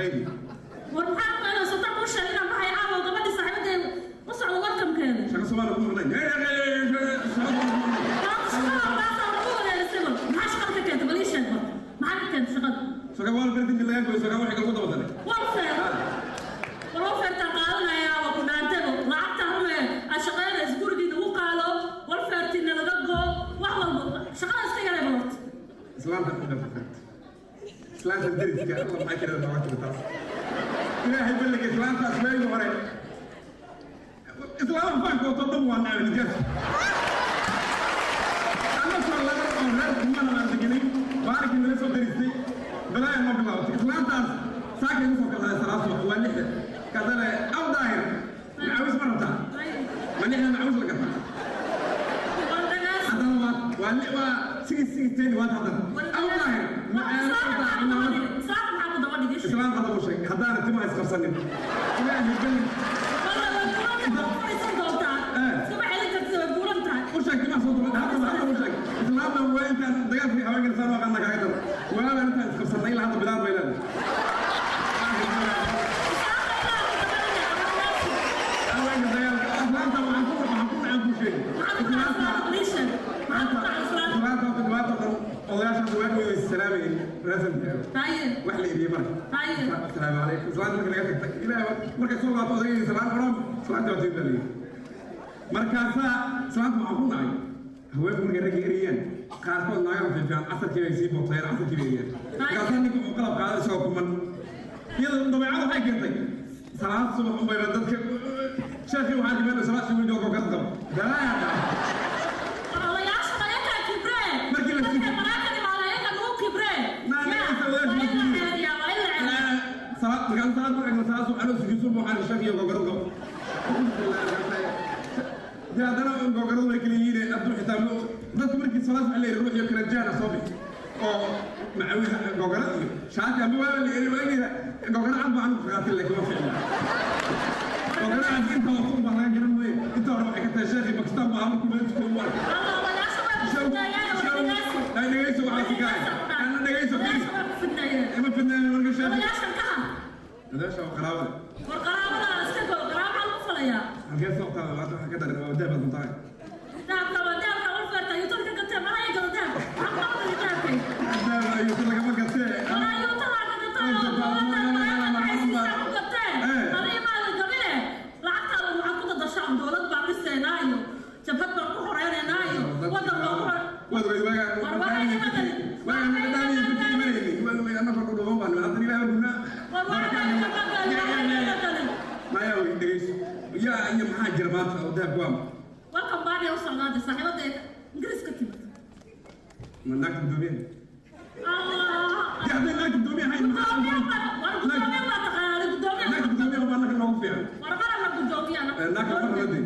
Qayli. War maxaa ku sota kuu sheegay inaan baxay caawa gabadhii saaxiibadeed u socdo welcome-keeda? Shaqa Soomaaliya ku maqnayn. Shaqada taasaa ugu wareerisay. Bal maxaa shaqada ka keentay? Bal ii sheeg, bal maxaa ka keentay shaqada? Shaqa waa berdinka laga goy, shaqa waxay kala ku dabadanay. Welfare, war welfare-taan qaadanayaa, waa ku dhaantebo lacagta rume aad shaqaynaysa gurigiina ugu qaalo, welfare-tiina laga goo, wax walba shaqada iska yaray bal horta. Islaamka ku dhafafat. Islaamka deriska Allah maxay kirada nooga timi taas. Ilaahay balliga islaamtaas waagi hore. Islaamaha faankood oo dhan waa nacay nijaas. Anna soo laga oo reer kumana aan deganay, maalinkii nala soo deristay, balaaya noo bilaabatay. Islaantaas saakay ku soo kalaaday salaad subax, waa 6-da. Kaasana aw Daahir, macawis ma rabtaa? Ma 6-da macawis la gataa? War dhagaas. Haddana waa 6:10 waa haddana. Aw Daahir, Islaamka macawis maxaa ku daba dhigay? Islaamka maxaa ku daba dhigay? Islaamka hadda uu sheegay haddaana timaha isqabsanin. Ilaahay balli. Walla way buuran tahay, waa fadhiisan doontaa. Iskama celin kartid, way buuran tahay. U sheeg timaha soo daba hadda u sheeg. Islaamna waa intaan dagaalkii haweenka saan aqaana kaaga daro. Waagaan intaan isqabsanay ilaa hadda bidaar bay leedahay. Haweenka dagaalka islaamta waxaan ku nacaan kuu sheegi. Maxaa ku dhacay islaamka? Bal ii sheeg. Maxaa ku dhacay islaamka? Islaamta horta dhibaato dhan odayaashaas waa wada salaamayeen reer Santiago. Wax la eriyey marka. Asalaamu calaykum. Islaanta marka laga tagtay ilaahay markay soo laato odayga salaan qoran islaanta waa tiimta leeyahay. Markaasaa islaanta waxaan ku nacay haweenku markay ragga eriyaan qaarkood naagaha fiifiican casarkii bay sii bootayeen, casarkii bay eriyaan. Markaasaa ninka wuxuu qalab qaaday isagoo kuman. Iyadoo dabeecadu waxay keentay salaad subax unbayba dadka sheekii waxaa dhiman salaad subax joogo kala qabo. Balaayaa dhacay. Odayaasha ayagaa kibree. Markii la Dadka Maraykan imaada ayaga nagu kibree. Naa, Yaa, dhageysta, odayaasha waa in la ma ceeriyaa, waa in la ceeriyaa. Salaad markaan salaad markaan salaad subax anoo sujuudsan waxaan sheekii gogorad qabo. Dee haddana gogoradu way kala yihiin hadduu xitaa dadku markii salaad waxa la yidhi ruuxiyo kala jaana soo bixi oo macawiis gogorad iyo shaati ama waa la yidhi waa la yidhi gogorad cad baa anigu qaatay, laakiin ma fiicna. Gogorad cad inta hore baa laga garan mooye, inta hore waxay ka tahay sheekii Bakistaan baa markuu meel tukado u arkay. Alla, odayaasha way ku fidneeyeen, war dhageyso. Ay, dhegeyso, waxaa si kaay. Ana dhegeyso, please. Odayaasha way ku fidneeyeen. Ima fidneen marka sheekii. Odayaashan ka har. Odayaasha waa qaraabada. War qaraabada iska go, qaraabo maxaa lagu falayaa? Halkee soo qaada maanta waxaa ka daran waa dahab baad cuntahay. Dahabka waa dahabka welfare-ta, yuutada ka gatee, maxaa ii gado dahab? Maxaa ku qabanaya dahabkay? Dahab ayuu lagama gatee. Walaa yuutadaa ka gatay oo dowladda Maraykanka waxay siisaa ku gatee. Adiga maada gabine, lacagtaada waxaad ku dadashaa dowlad baan dhisaynaa iyo jabhad baan ku horeynaynaa iyo waddan baan ku hore. Waad ogeyd waagaan. War waxay ka bedelin. Waagaan dhaamiyo ku imanaynin. Waad ogeyd annagoo dhudhuuban baan haddana ilaahay gudnaa. War waxay ka bedelin, waxay ka bedelin. Maya wey dhegeyso. Yaa iyo maxaa jira maanta oo dahabku waa Welcome party u socdaa saaxiibada Ingiriiska timid. Ma naagta guddoomiyaha? Allah. Dee hadday naagta guddoomiyaha ahayn maxaa? Gudoomiye baa, war gudoomiye baa taqaanaa gudoomiye. Naagta guddoomiyaha baa annaga noogu fiican. War marana gudoomiye. Naagta marna la dee.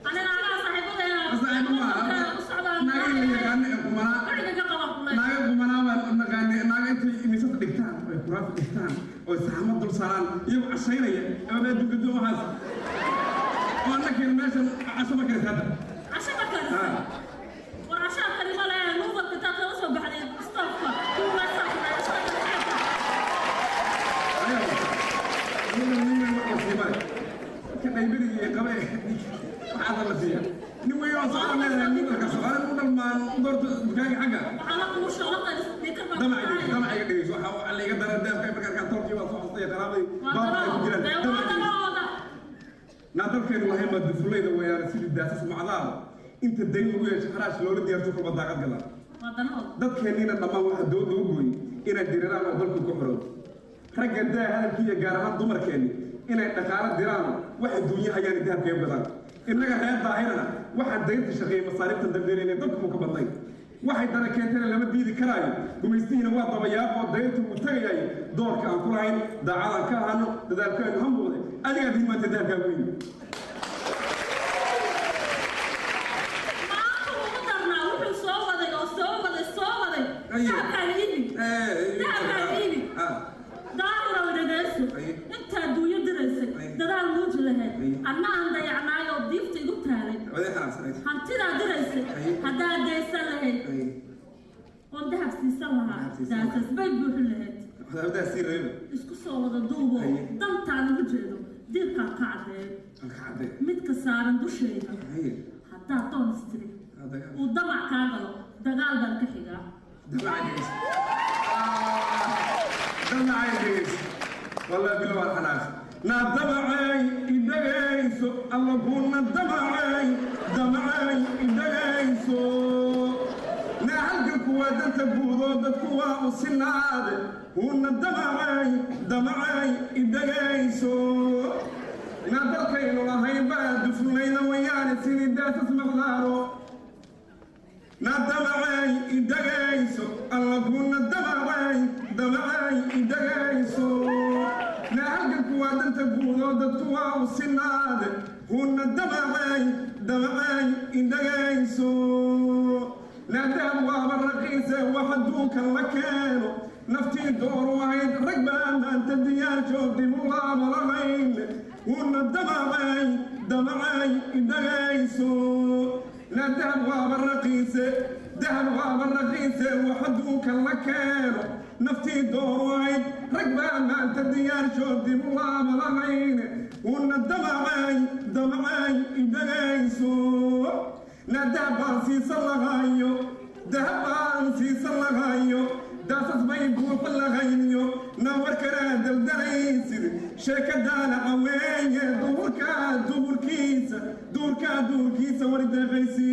Aniga anaa saaxiibada Saaxiibo maaha. u socdaan. Naaga la yaqaano ee qumanaa. Guriga ka qaban kulay. Naaga qumanaa baan naqaanay, naaga intay misada dhigtaan oy kuraasta dhigtaan oy saxamad dul saaraan iyagoo cashaynaya ama adduunka duwan waxaas oo annakeen meeshan casho ma karisa hadda. Casho ma karisa. War cashaa kari ma lehe, nuudalka intaad kala soo baxday stoofka kuulaysaa ku dhahay cashaa kari. Ayaw nin weyn wax la sii male ka dhaybadiga iyo qabe waxaasa la siiya nin weyn oo socon leedahay nuudalka soconin u dhalmaan u doorto dukaanka xagga. Waxaa la kuusha la qaris dhiikar baa ku Damacayga dhacay. Damacayga dhegeyso, waxaa la iga dara daabka marka arkaan tolkii waa soo xustay qaraabadii Waa baabka ay ku jiraan. danahooda. Waa Damacayga. danahooda. Naa dalkeenu lahayn baa dufulayda weeyaan sidii daasas macdaada inta dayn lagu yeesho xaraash loola diyaarto kulba daaqad galaan. Waa danahooda. Dadkeenniina dhammaan waxaa dood lagu gooyey inay diriraan oo dalku ku xoroobo. Ragga daa hadalkii iyo gaar ahaan dumarkeenni inay dhaqaalo diraan waxa duunyo hayaan dahabka u gadaan. Innaga reer Daahirana waxaan daynta shaqeeyey masaariiftan dardeerayna dalku mu ka badnayn. Waxay dana keentana lama diidi karaayo, gumaystihiina waa dabayaaqoo daynta wuu tagayaay. Doorka aan ku lahayn daacadaan ka ahaano, dadaalkeenu ha muuqde. Adigaa diin maanta dahabkaa weyn. Maanta ugu darnaa wuxuu soo waday oo soo waday soo waday. Aye. Dahabkaaga iibi. Dahabkaaga iibi. Daahira dhegeyso. Aye. Inta adduunyo diraysay. Aye. Dadaal muuji lahayd. Aye. Anna aan dayacnaay oo diifta igu taalay. Waday xanaaqsanayd. Hantidaa diraysay. Aye. Haddaad daysan lahayd. Aye. Oon dahab siisan lahaa. Dahab siisan lahaa. Daasas bay buuxin lahayd. Hadadaa sii reeba. Isku soo wada duubo. Haye. Dantaan ugu jeedo diirkaan ka caddeeyo. Aan ka caddee. Midka saaran dushayda. Haye. Haddaad doon istiri Dagaal. Uu damac kaa galo, dagaal baan ka xigaa. Damacay dhegeyso. Damacay dhegeyso. Wallahi bilo waan xanaaq. Na damacay idhagayso, alla kuna damacay, damacay idhagayso. Na halganku waa danta guudoo dadku waa u sinaade. Una damacay, damacay idhagayso. Na dalkaynu lahayn baa dufnayda wayaane sidii daasas maqdaaro. Na damacay idhagayso, alla kuna damacay, damacay idhagayso. Na halganku waa danta guudoo dadku waa u sinaade. Kuna damacay, damacay idhagayso. Na dahab waaba raqiise wax adduunka la keeno. Naftii dooru ahayd rag baa maanta diyaar joogdi u laaba lahayn. Una damacay, damacay idhagayso. Na dahab waaba raqiise, dahab waaba raqiise wax adduunka la keeno. Naftii dooru ahayd rag baa maanta diyaar joogdi u laaba lahayn. Una damacay, damacay idhagayso. Na dahab baan siisan lahayo, dahab baan siisan lahayo, daasas bay buuxin lahayniyo. Na warkanaa daldalaysid sheekadaana caweeye duhurkaa duhurkiisa, duurkaa duurkiisa war deeqaysi.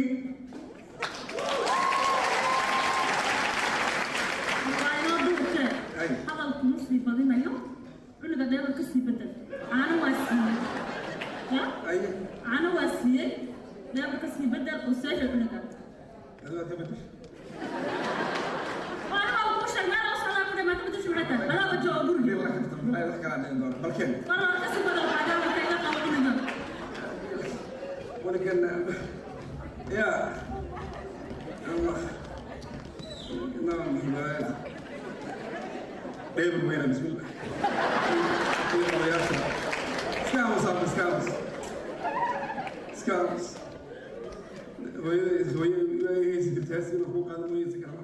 Waa inoo duurkee. Ay. Hadalkuma sii badinayo, cunuga dheebar ka sii bedel. Caano waa siiyey ya. Ay. Caano waa siiyey, dheebar ka sii bedel oo seexi cunuga. Adigaa ka bedesha. Waa aniga kuu sheeg meel loo socdaa ku dhamaa ka bedesha. Maxay tahay adaaba jooga guriga? Nin la kaftan balaayo wax kalaa dhici doona balkeen. Mar waa ka sii bedel maadaama ka ila qabo cunuga. ولكن يا الله نعم دايما وين بسم الله سكامس سكامس سكامس hooyada jirtaas inuu ku qaado mooyeysa kala.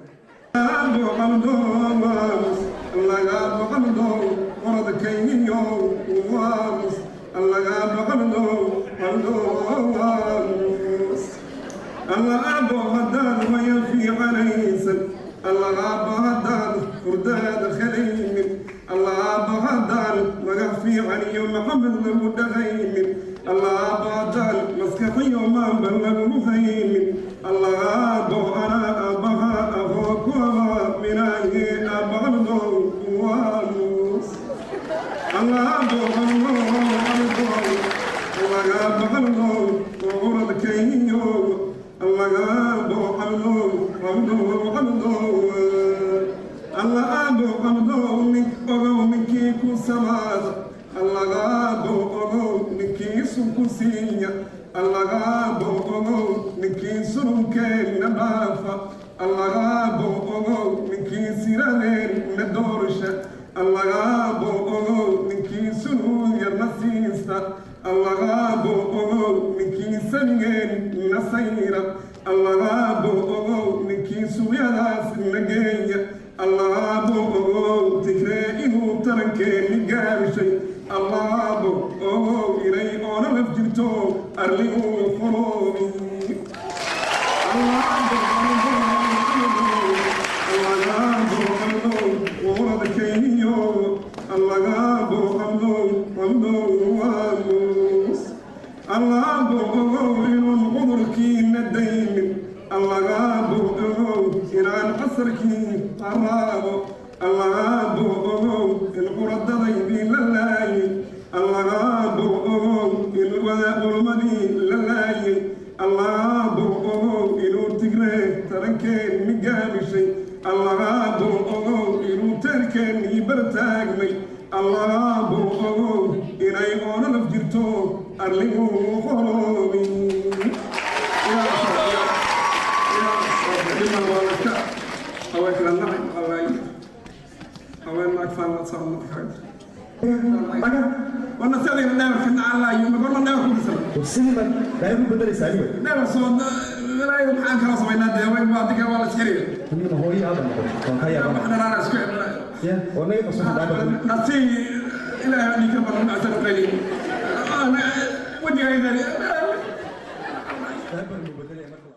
Laga boqoldo orodkaygiyo waamus, laga boqoldo qaldo waamus. Alla aabo haddaad waya fiicanaysan, alla aabo haddaad hurdaada helaynin, alla aabo haddaan magac fiican iyo Maxamed lagu dhaqaynin, alla aabo haddaan maskaxiyo maanba lagu haynin, alla aabo anaa aabbaha ahoo ku abaaminaaye aabaqaldo waamus. Alla aabo qaldo qaldo laga baqaldo orodkaygiyo laga boqaldo qaldo qaldo. Alla aabo qaldo nin ogow ninkii ku samaada, allagaabo ogow ninkii sun ku siiya, allagaabo ogow ninkii sununkeenna dhaafa, allagaabo ogow ninkii siradeenna doorsha, allagaabo ogow ninkii sunuud yarna siista, allagaabo ogow ninkii samigeenna sayra, allagaabo ogow ninkii suuqyadaas na geeya, allaabo ogow tigree inuu tarankeenni gaabishay, allaabo ogow inay oona laf jirto arliguu xoroobi. Allagaabo qaldow oradkayniyo, allagaabo qaldow qaldow waamus. Allaabo ogow inuun cudurkiina daynin, allagaabo ogow inaan casarkii qaraabo, allagaabo ogow in curadadaydii la laayay, allagaabo ogow in wada culmadii la laayay, allaabo ogow inuu tigree tarankeenni gaabishay, allagaabo ogow inuu teerkeennii bartaagmay, allaabo ogow inay oona laf jirto arliguu qoroobi. Haween naag faan wana sadayna dheebarka nacalaayo magorna dheebar ku dhisan. Sidii baan baa ku bedelaysaa anyway. Dheebar soo walaayo maxaan kala samaynaa dee? Waa diga waa la iskariya. Nina hooyo aaba noqon waan ka yaabana. Wax dharaara isku xidhnaa. Ya, oo naga qabsan diaper. Nasi ilaahay dhiig ka badan asan qayli wajigaaga. Diaper buu bedelaya marka.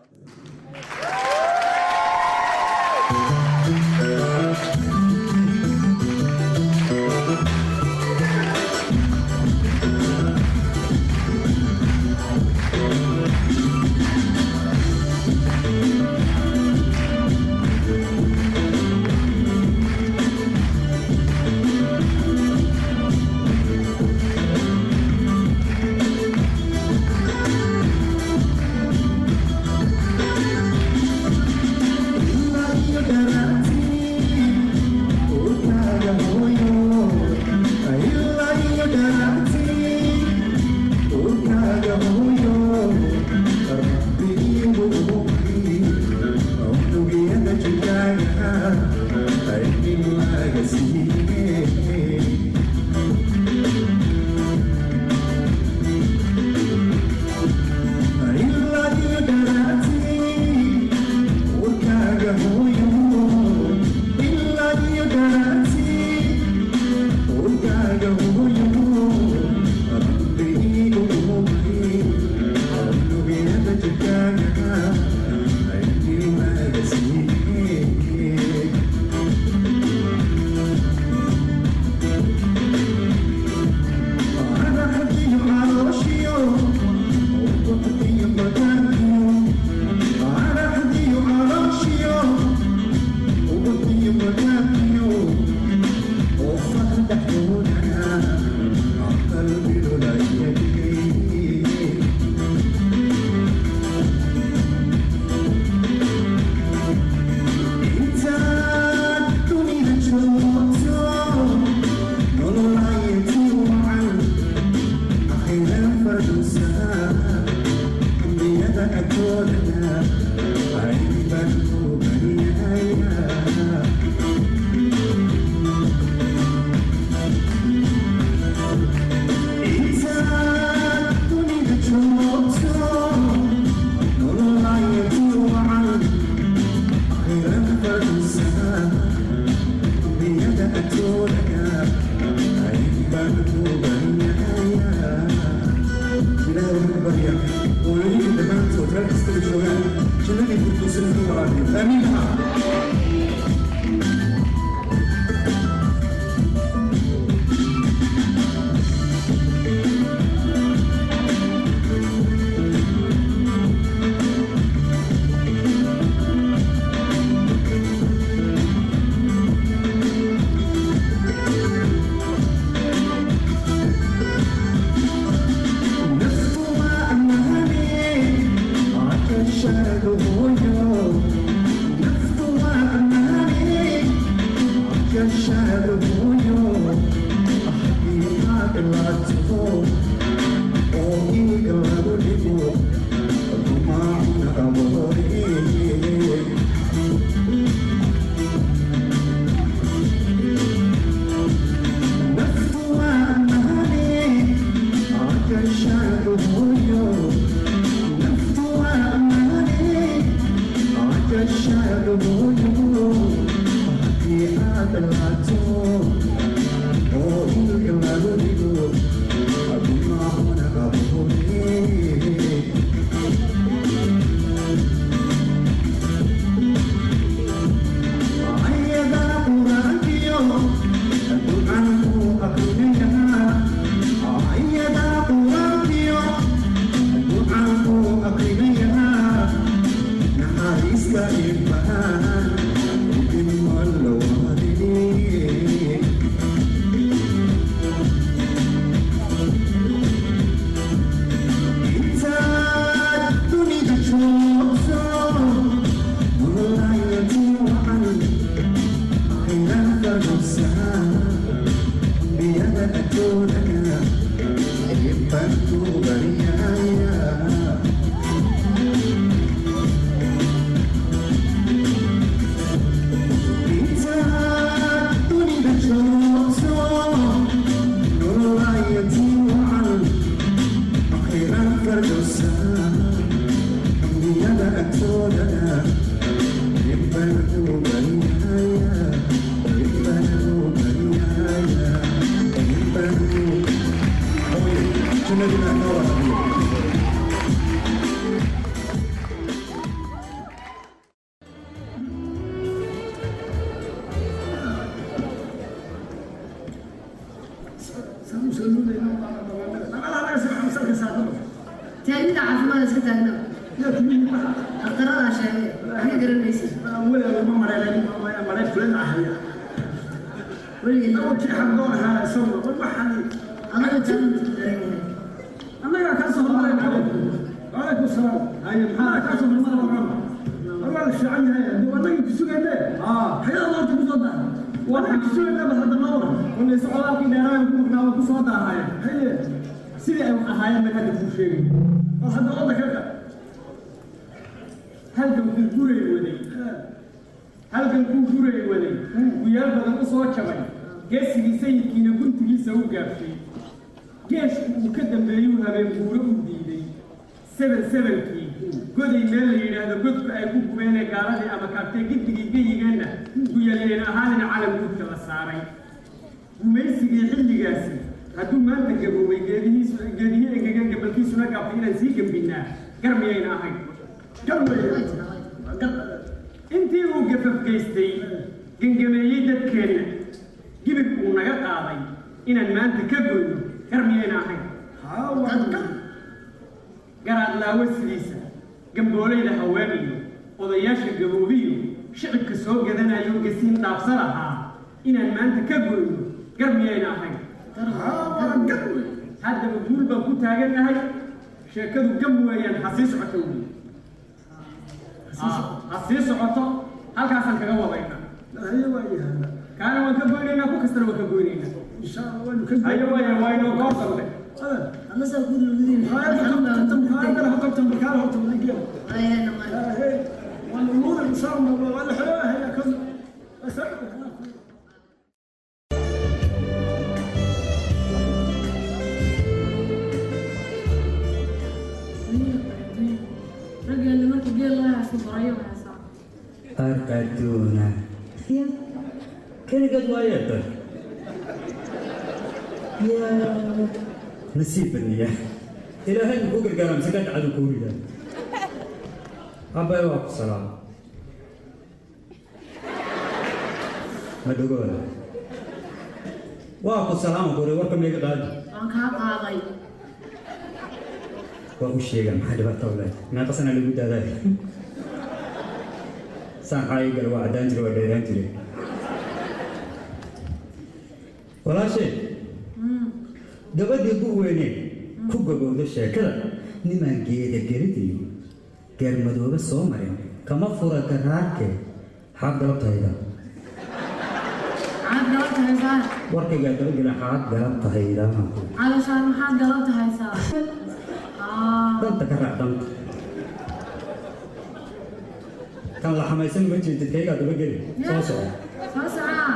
Iska taagnaba. Yaa timihii baxa. Aqaradaa sheegay, waxay garanaysa. Weliga ma mareerin, mareer fulan ahaya. Weligii. Kii xaqdoon ahaa isagu war waxaan. Adigu taagan daran yahay. Annagaa kaa soo hormarayna. Calaykum salaam. Haye, maxaa kaa soo hormara? Waran war, waa la fiican yahay. Hadii annagii ku sugayne hayada horta ku soo dahay, waa ku sugayna. Bal hadda noo waran. Kolay socdaalkii dheeraan ku maqnaa waa ku soo daahaya. Haye. Sidii ay wax ahaayeen baan hadda kuu sheegaya. Bal hadda wadda ka qa. Halgankuu guray waday, halgankuu guray waday, guyaal badan u soo jabay, geesigii sayidkiina guntigiisa u gaabshay, geeshku uu ka dambeeyuu habeen guuro u diiday, 77-kii goday meel la yidhaahdo godku ay ku gubeenee gaaladii ama kaabtee giddigii geyigeenna guyalyeen ahaanina calan guudka la saaray. Gumaysigii xilligaasi hadduu maanta gaboobay, geedihiisu geedihii engegan, gabalkiisuna gaabtay, inaan sii gembinnaa gar miyayna ahayn? Gar weeye. Intii uu gafafgaystay, gangameeyey dadkeenna, gibib uu naga qaaday, inaan maanta ka goyno gar miyayna ahayn? Haa, waa gar. Garaad laawo sidiisa, gamboolayda haween iyo odayaasha gaboobiyo shicibka soo gadanayo gasiin dhaafsa lahaa, inaan maanta ka goyno gar miyayna ahayn? Haa, waa gar weeye. Haddaba guul baan ku taagannahay, sheekadu gam weeyaan. Ha sii socoto wey, ha sii socoto, halkaasaan kaga wadaynaa. Haye, waa yahay. Kaana waan ka goynaynaa, ku kastana waan ka goynaynaa. Insha Allah waynu ka. Haye, waaya, waa inoo goor dambe. Adna saa ku lugudin. Raggeena marka geel loo haysto gorayo haysaa. Arkaduuna ya keligeed waayeetan ya nasiib badniya. Ilaahay muxuu gargaara mise ka dhacdu kuu ridaa. Abbay, waa ku salaam. Ma dhogooda? Waa ku salaama kore, warka meega qaadi. Waan kaa qaaday. Waa u sheega, maxaa dhibaato u leedahay? Meeqa sana lagu daaday saan xaayi gala, waa caddaan jire, waa dheeraan jire. Walaashe, gabadhii ku weynee ku gabowda sheekada, nimaan geeda gelidiyo geermadoobe soo marin kama fura garaarke. Xaad galabtahayda? Maxaad galabta haysaa? Warkaygaa dabagela, xaad galabtahayda? Calashaan maxaad galabta haysaa? Danta ka raac, danta kan la xamaysan ma jeedid, kaygaa dabageli, soo soco. Soo socaa,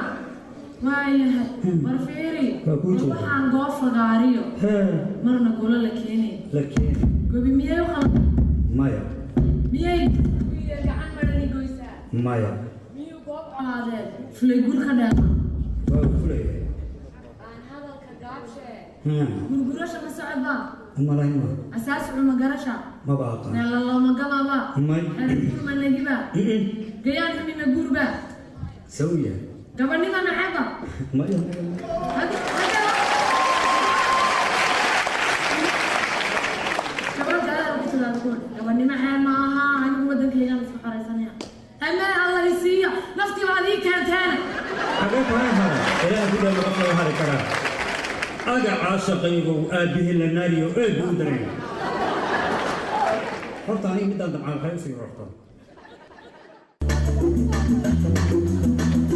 waayahay. War fiiri. Waa kuu war jeeda. Waxaan goob fagaariyo hee marna golo la keenay. La keeni. Gobi miyay u qaldan? Maya. Miyay gacan marani goysaa? Maya. Miyuu goob colaadeed fulay guur ka dheeqa? Waa uu fulaya. Aan hadalka gaabshee. Hmm. Gurgurasha ma socodba? Umalayn ma. Asaas cuma garasha? Maba aqaan. Meelalooma gababa? May. Xerguur ma negiba? Mm-mm. Gayaan xumina guurba? Sawiya. Gabadhnima naceba? Maya. Gabadhnimo ceeb ma aha. Anigu waddankaygaan isku xoraysanaya, amee alla isiiya naftii baad ii keenteena. Xagee kaa hara? Ilaah gudaa laga soo hari karaa. Aga caashaqaygow, aabbihii la naariyo eeggu u daray. Horta aniga midaan damcaan waxay usii rortaa.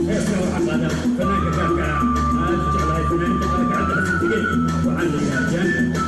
Heeskan waxaa qaadaa fanaanka gaarka ah aad u jeclahay, fanaaninta kale gacanta xasan dige, waxaan la yidhaha Jaanta.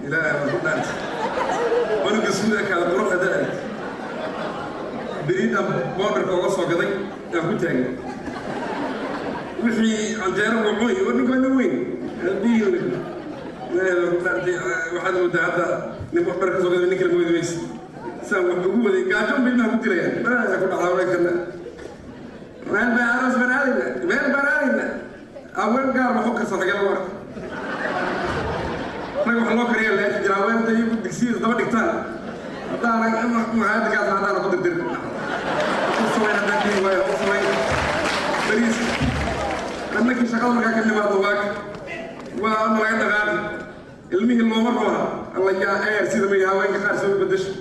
Ilaahay baan ku dhaartay. Cunuga suuda kaada quruxda da'ayd. Beriidaan boondarka uga soo gaday aan ku taagay. Wixii canjeero wuu cunay, war ninka waa nin weyn. Biyihii Ilaahay baan ku dhaartay, waxaad moodaa hadda nin boondar ka soo gaday nin kale moodi maysa. Saan wax ugu waday, gaajo un bay ilmaha ku dilayaan. Balaayaa ku dhacdaa wareegkana. Meel baan aroos baan aadayna, meel baan aadayna. Haween gaar waxu karsan xagee lagu arka. Rag wax loo kariya la arki jiraa, haweenta iyagu digsiyada daba dhigtaan. Haddaana maqaayadda haddaana ku dirdirin. U samayn haddaan dhihi waayo, u samayn. Bariis. Annakii shaqada markaa ka nimaadno waag. Waa nalaga dhaqaaqi. Ilmihii looma roona. Alla yaa eer sida ma haweenka qaar soo bedesho.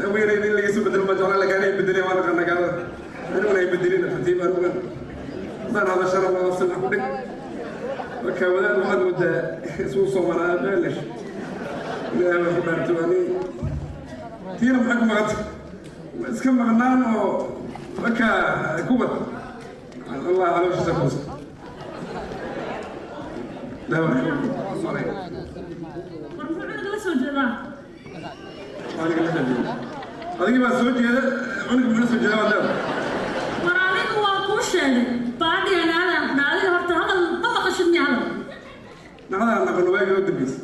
Haweeneyda in laga soo bedelo ma jeclaan, laakiin anay bedeleen waa naqaanaa gaalada. Aniguna ay bedelin, tartiib aniguna. Haddaan hadashana waa afsan ku dhig. Marka wadaad waxaad moodaa isugu soo maraa beelish. Ilaahay baan ku dhaartay ani. Tiina maxay ku maqantay? Waa iska maqnaan oo marka kubad. Allah calooshiisa kuusa. Ilaahay baan ku War muxuu cunuga la soo jeedaa? Aniga la soo jeeda. Adigii baa soo jeeda, cunuga muxuu la soo jeedaa waa leedahay. War anigu waan kuu sheegay. Baadhigan aadan ku dhahay, adiga horta hadal ma maqashid miya hadal? Nacdaan naqono waagii u dambeysay.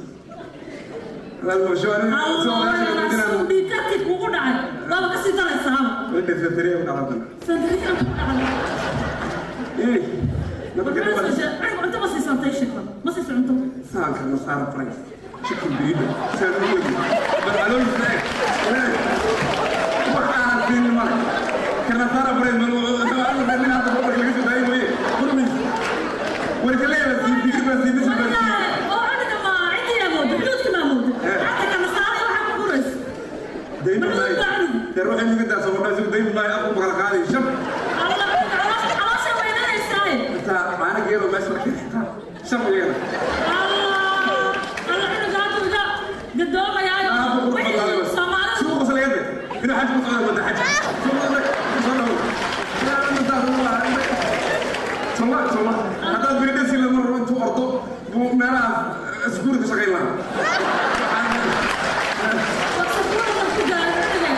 Hadal maqasho aniga soo walaashay Allah, inaan suu dhiigkarkii kugu dhacay. Waaba kasii daraysaaba. wali dheefteeriya u dhacdan. Sandariya kugu dhacday. Eh, nabadka Muxuu la dhamaan. soo jeedaa? Cunuga cunto ma siisantay sheekada? Ma siiso cunto? Saanka nasaara price. Chicken birida. Saan u wadi. Bal calooshiisa eeg. Wax aanan siinin male. Ka nasaara price bal nin hadda boqorka laga soo daayay mooye. Qurmis. Warka leeyahay sii digir baa sii misir baa sii. Oo cunuga ma cidiyaa mooda, xuduudka maa mooda. Xataa ka nasaara waxaa ku guraysa. Dayn maayo. Dee ruuxii naga daa soo dhawaa dayn maayo afku bakala qaaday shab. Allah, cunuga caloosha weynanaysaaye. Inta caana geelo meesha la keenay. Shab iyagana. Allah, Allah, cunuga hadda iga gadoomayaayo. Wixii Soomaalida Suuqa saliyada. Inuu xaj ku socdo wada xaj. Suuqa soo dhawo. Yaa inta ruuxa. Soma soma. Haddaad biridhasi la mar intuu ordo buu meelaha iskuul ka shaqayn lahaa. War safuurada ku gaaray cunuga.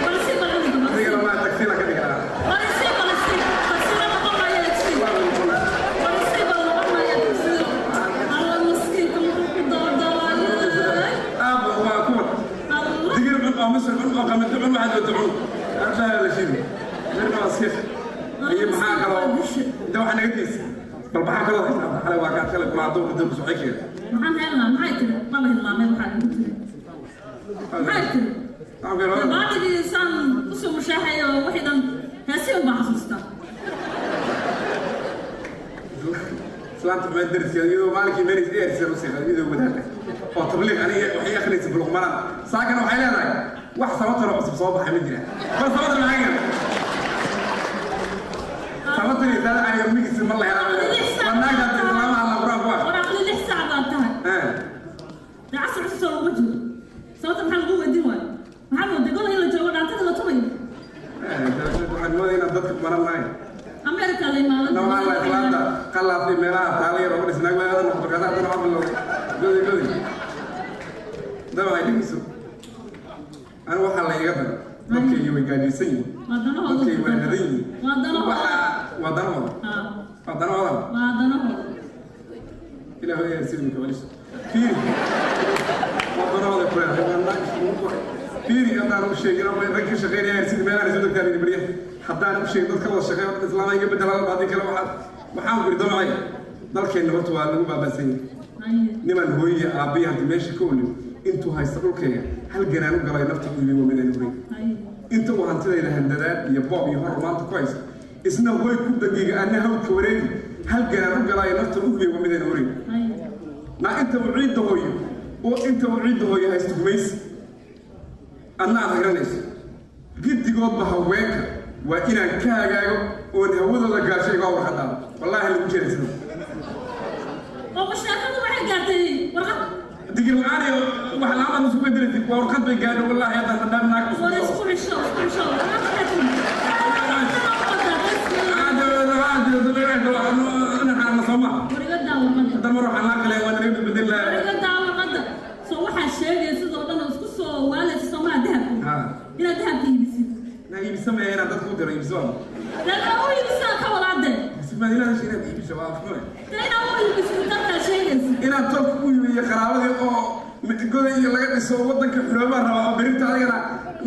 Bal si bal cunuga, bal si. Adigana waa tagsiila ka dhigi lahaa. Bal si, bal si. Tagsiila noqon maayo tagsi. Bal si bal noqon maayo tagsi. Allah, miskiinka muxuu ku doodaayay. Aabba waa kuwan. Allah. Digir cun oo misir cun oo qamadi cun waxaad wada cun. Arbaa la shiidi. Mirna waa siix. Iyo maxaa kaloo inta waxaa naga diis. Bal maxaa kaloo haysaa? Xalay waa kaad kale kula hadduu muddo soo xigeen. Maxaan helnaa? Maxay tiri? Maba hilmaamay waxaa igu tiri. Maxay tiri? Waxaan kaloo Baadhigii saan usoo mushaaxay oo wixii dhan heesii un baan xasuustaa. Islaanta maxay darsiya iyadoo maalinkii meelis eersiya u siiqay iyadoo wadaadda oo tabliiq aniga waxay akhrinaysa buluq maraan saakana waxay leedahay wax sabataro cusub soo baxay ma jiraan bal sabatar maxay garan sabatari saada aniga migis ma la helaa waa naagta islaamaha la quraan ku ah. War aqli 6 saac baan tahay. Eh. Dee casar cusub soo laguma jiro. Sababta maxaa lagu weydiin waayo? Maxaa mooday gol in la joogo dhaantada la tumayo? Eh, waxaan moodaya inaad dadka baran lahayn. America la imaado. Nawaan la islaanta qalaafay meelaha taaliya oo dhisnaag wadaada noqoto kaasa haddana waa bilowday godi godi dabacay dhegeyso anigu waxaa la iga daray dadkaygi way gaajaysan yihiin. Waa danahooda. Dadkaygi waa nadan yihiin. Waa danahooda. Waxaa waa danahooda. Haa, waa danahooda. Waa danahooda. Ilaahu ayaa sidii kabalis fiiri waa danahooda ku leedahay waa naag isugu qoray fiiri haddaan u sheegin ama rag ka shaqeynaya sidii meelaha soo degtaan idin baryaha haddaan u sheegin dadka wada shaqeeya oo dhan islaamaha iga bedelaan haddii kale waxaa waxaan ku yidhi damacay dalkeenna horta waa lagu baabasan yahay. Haye. Niman hooyiya aabbiya haddii meesha ka olin intuu haysta dhulkayga hal ganaan u galay nafta u iibay waa midaan horay. Haye. Inta uu hantidayda handadaad iyo boob iyo horor maanta ku haysto isna hoy ku dagiiga anna hawdka wareegi hal ganaan u galaayo nafta u iibay waa midaan horay. Haye. Na inta uu ciidda hooyo oo inta uu ciidda hooyo haysto gumaysi adna aad hagranayso giddigood. Giddigoodba haweenka waa inaan ka hagaago oon hawadooda gaasho iga warqadaado. Wallaahi lagu jeedaysano. Oo mashaakadu waxay gaartay warqad. Digir la'aan iyo wax la'aan baad isku bedelaysid. Waa warqad bay gaadho, wallaahi haddaan dhadhaan naag war isku xisho, isku xisho. Warigadaa warqadda. Mar waxaan laa qalay waa naga bedel lahaa. Warigadaa warqadda. Soo waxaa sheegaya sidoo dhan oo isku soo waalaysa soomaa dahabku Ha. inaad dahabka iibisid. Na iibsamaya inaad dadku u diro iibso. Dee u iibisaa ka walaade. Simaadilaha inaad iibiso waa afkume. Dee inaad u iibisid dadkaa sheegaysa. Inaad tolka u iibiyo qaraabadii oo goday iyo laga dhiso waddanka xoroomaa rabaa oo berrinta adigana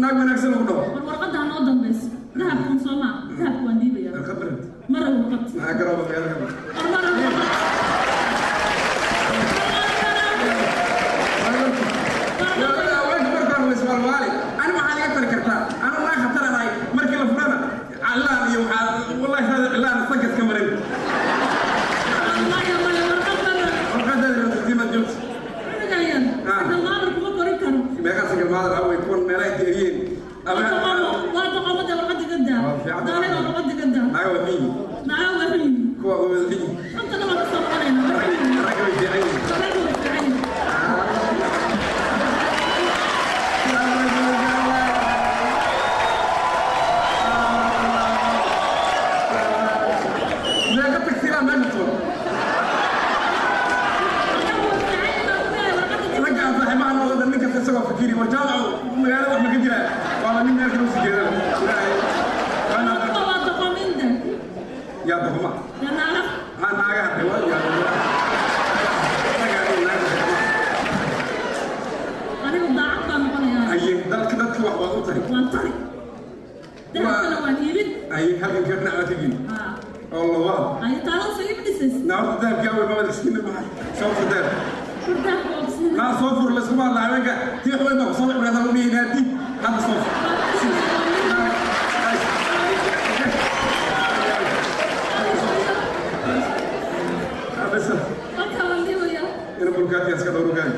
naag wanaagsan lagu dhaho. War warqadda ha noo dambayso. Dahabkun soomaa dahabku waan dhiibaya. Warqad berrinta. Mara warqad. Maxaa garooba magaalada ka War mara warqad. Haweenka marka hore way iswaalwaali. Ani waxaad iga tari kartaa anu naa khatar ahay markii la furana callaan iyo waxaa wallahi saada cilaan sankas ka marin. Maya, maya, warqad mara. Warqadaada rabtitimaad joogto. Cunugayan dhammaan kuma korin karo. Meeqaa single mother ah way kuwan meelaha deeriyeen. Waa doqomada, warqadda gadaa. Daahir, warqadda gadaa. Naaga waa miyi. Naga waa xun. Kuwa waa wada xiji. Xuntana waa kasoo noqonayna. Ragga way fiican yihiin. Ragga way fiican yihiin. Meeqa tagsiilaa meesha tuur. Ragga way fiican yihiin baa ku leeyahay warqadda gadaa. Ragga aan saaxiibaha noqda nin kasta isagoo fakiri war jaamacu magaalada wax ma ka jiraa waaba nin meel kale usii jeedaba ilaahay waana. Kuwa waa doqominda. Yaa doqoma? Dee naaga. Haa, naagaha de waa yaa ragga adiga naaga doqoma. Anigu daacad baan noqonayaa. Aye, dalka dadka wax waad u tari. Waan tari. Dahabkana waan iibin. Aye, halkan ka dhinac baad ka geli. Haa. Oo labaad. Ay taalada soo iibin dhisaysa. Naa horta dahabkii awey mabad isiina maxay sababta dahab? War dahabka waa bismillah. Naa soo fur layskuma hadla haweenka tii xumayd baa kusoo wixi lagu dhihi naadi hadda soo fur. Bas. Marka waan dhiibaya. Ina bulkaati iska dhowrugaay.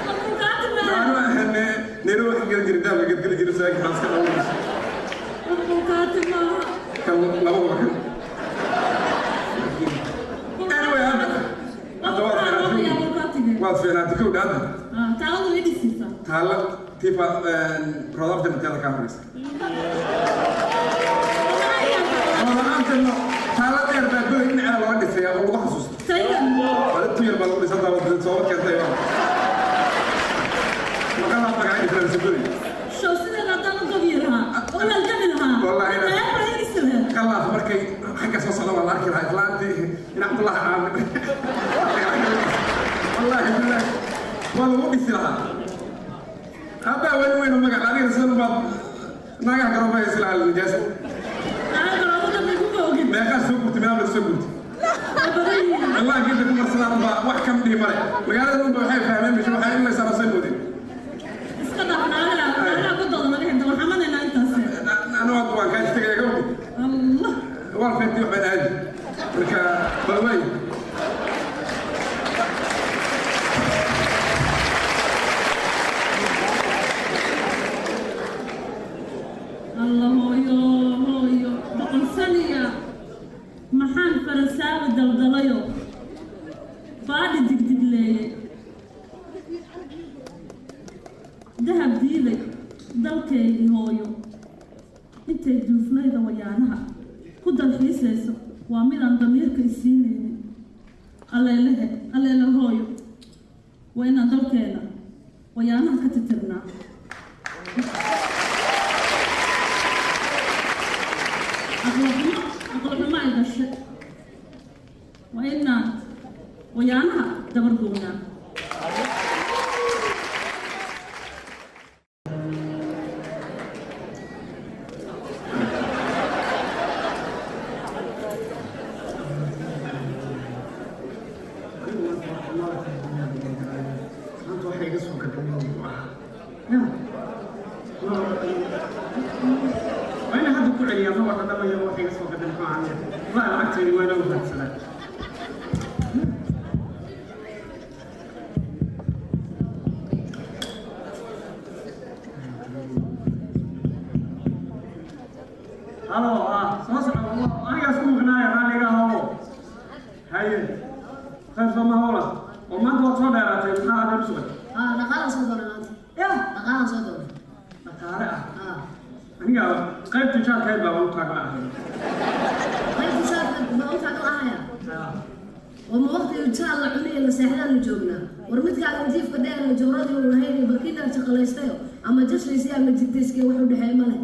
War bulkaati maaha. Nairobi waxaan geli jiray dahabka gadgeli jiray saaki waxaan iska dhowraysa. War bulkaati maaha. Kan laba waa kan. Anyway, hadda waad fiicnaatay. Waad fiicnaatay kowdha hadda. Taalada way dhisaysaa. Taalla tifa roodabta mateeda kaa horeysa. Roodabta taalla dheer baa goday dhinaceeda looga dhisaya oo lagu xasuusto. Taygan. Waa tu yar baa lagu dhisan taa soo keentay waa. Maqalaa magacay dhisnaa mise goday. Show sideeda haddaan u gabi lahaa oo halgami lahaa. Wallaahi. Meel baa heli lahaa. Khalaas markay xagga soo socda waa la arki lahaa islaantii in Cabdullahi caamir. Wallaahi billahi waa lagu dhisi lahaa. Abbaa weyn weyn oo magac adiga sidan baad naagaha garooba haysi lahaa nijaasa. Naga garoomada may ku moogin. Meeqaa soo gurtay meelaa laga soo gurtay. Waa badan yihiin. Allah geeda ku marsadaan unbaa wax kam dhihi male. Magaalada unba waxay fahmeen bisha waxay in la sarasay moodeen. Iska dhaaf naagaha, naagaha ku dooda naga xigta waxaan manaynaa intaas. Anu hadda waan kaa tegaya gabadhi. Allah. Waan feertay wax baan aadi. Marka bal waay. Allah hooyo hooyo boqolsaniya maxaan farasaawi daldalayo baadhi digdigleeye dahab diiday dalkeygii hooyo intay duuflayda wayaanaha ku dalxiisayso waa midaan damiirka isiinaynin. Alleelehe alleele hooyo waa inaan dalkeena wayaanaha ka titirnaa. Aqlo xumo ay gashay waa inaan wayaanaha dabargownaa. Maanta waxay iga soo gadhay ya waa inaan hadda ku celiyaa ma wada dhamaya waxa iga soo gaday muxuu ahaa wallahi lacagteedi waa inaan raadsadaa. Halo, soo soco. Anigaas ku maqnaaya, raalliga ahow. Haye, khayr sooma howla oo maanta waad soo dheeraatay, maxaa adeer u sugay? Dhaqaalaan soo doonay maanta. Ya. Dhaqaalaan soo doonay. Dhaqaale ah? Aniga qaybta jaarkeed baa u taagla ahay. Qaybta jaarka baa u taagan ahaya. Oo ma waqtiga jaal la cunay la seexdaanu joognaa? War midkaagan jiifka dheer ee jawradii uu lahayn iyo barkinaan shaqalaystayo ama jaslaysi ama jidayskii wax u dhexeey ma leh.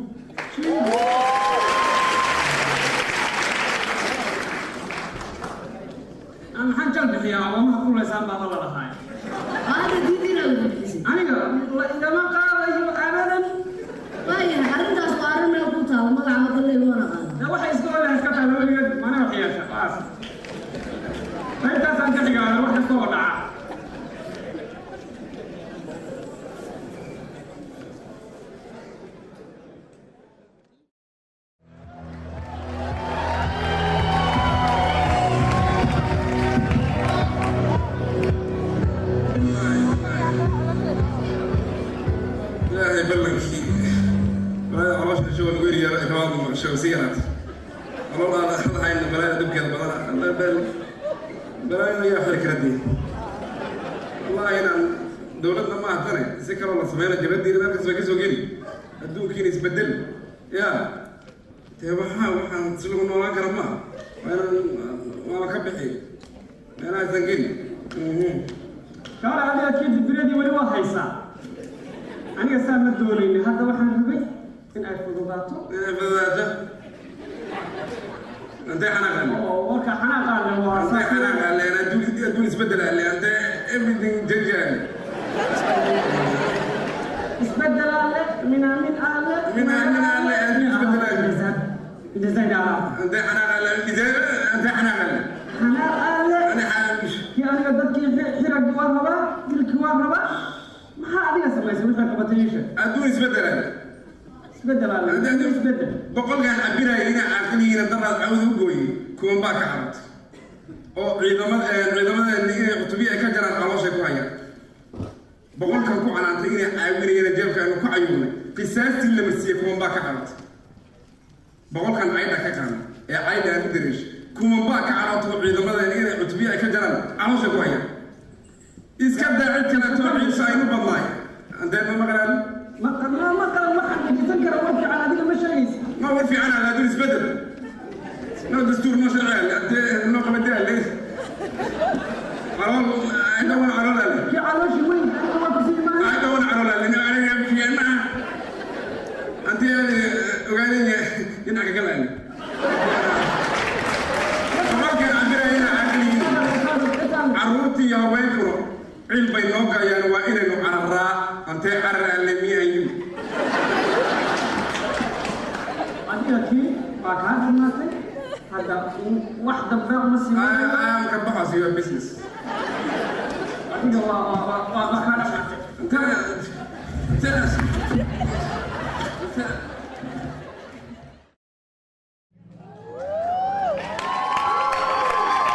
Maxaan jal bixiyaa? Agoamaha kulaysaan baaba la lahaay. Hadda diidiina lagu bixisay. Aniga la igama qaadayo abadan. Waayahay, arrintaas waa arrin meel ku taalo, magaca kolley loo naqaano. Dee waxay iska olaha iska taala weligeed mana wax yeesha waas. Qaybtaasaan ka dhigaana wax kasta oo dhaca. Ilaahay ballankii balaayada caloosha shoo lagu eriyaa imaadu maqasho si yaraat calool aan lahayn balaayada dhibkeeda badana. Allah bal balaayada yaa xiri kara dee. Wallahi inaan dowladna ma ahtane si kaloo la sameyna jabadiina meel kasta way ka soo geli, adduunkiina isbedel ya dee. Waxaan si lagu noolaan kara maaha, waa inaan waaba ka bixi meelahaasan geli. Kaale, adiga kii dibiradii weli waa haysaa. Aniga saa ma doonayni, hadda waxaan rabay in ay fududaato. Inay fududaato antee xanaaqaale? Oo warka xanaaqaale waa antee xanaaqaale? Adduun isbedel ale, antee everything change ale. Isbedel alle, minaamin alle. Minaamin alle, adduun isbedel alle. Design alle. Antee xanaaqaale? Antee xanaaqaale? Xanaaq alle. Ani xanaaq. Kii aniga dadkii xiragii waa rabaa, dilkii waa rabaa. Maxaa adiga samaysay wixii qabatay ii sheeg. Adduun isbedel ale. Isbedel alle, isbedel. Boqolkaan cabiraya inay caaqiliyiina daraad cawda u gooyey, kuwan baa ka carabtay oo ciidamada inay cutubiya ay ka jaraan calooshay ku hayaan. Boqolkan ku canaantay inay caawinayeen jeebka aanu ku cayuurnay, qisaastii la marsiiyey, kuwan baa ka carabtay. Boqolkan caydha ka qaana ee caydha aan u dareeshay, kuwan baa ka carabtay oo ciidamadeena inay cutubiya ay ka jaraan calooshay ku hayaan. Iska daa cid kaleeto, ciidsa aynu badnaay andee ma maqlaan. Ma maqlan, waxaan dhegeysan kara war fiican adiga ma sheegaysa. Ma war fiican ala adduun isbedel no dastuur no sharci alle antee no qabadee alle calool I don't want calool alle. Kii calooshii weyn aniga waa kusii imaanay. I don't want calool alle aniga fiican maaha antee ogaanaya dhinaca kale alle. Boqolkan cabiraya inay caqliyiin carruurtii iyo haweenkuna cil bay noo gaayaan, waa inaynu cararaa. Antee carar alle miyayu? Adiga kii waa kaa dhammaatay, hadda wax dambe uma sii. I am ka baxaas your business. Adiga waa kaa dhamaatay. Intee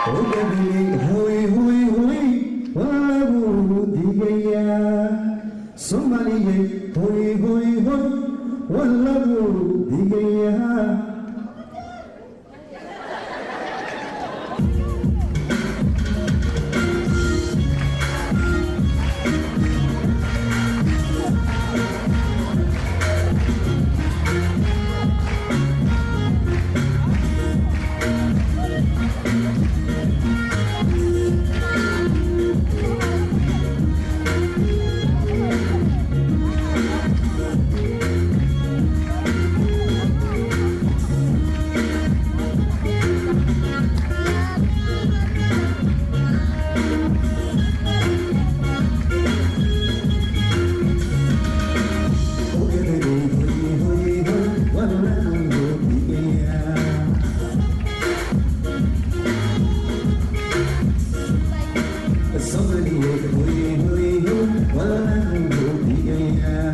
Hoy hoy hoy, waa lagu digayaa Soomaaliyey. Hoy hoy hoy, waa lagu digayaa. Hoy hoy hoy, waa lagu digayaa Soomaaliyey. Hoy hoy hoy, waa lagu digayaa.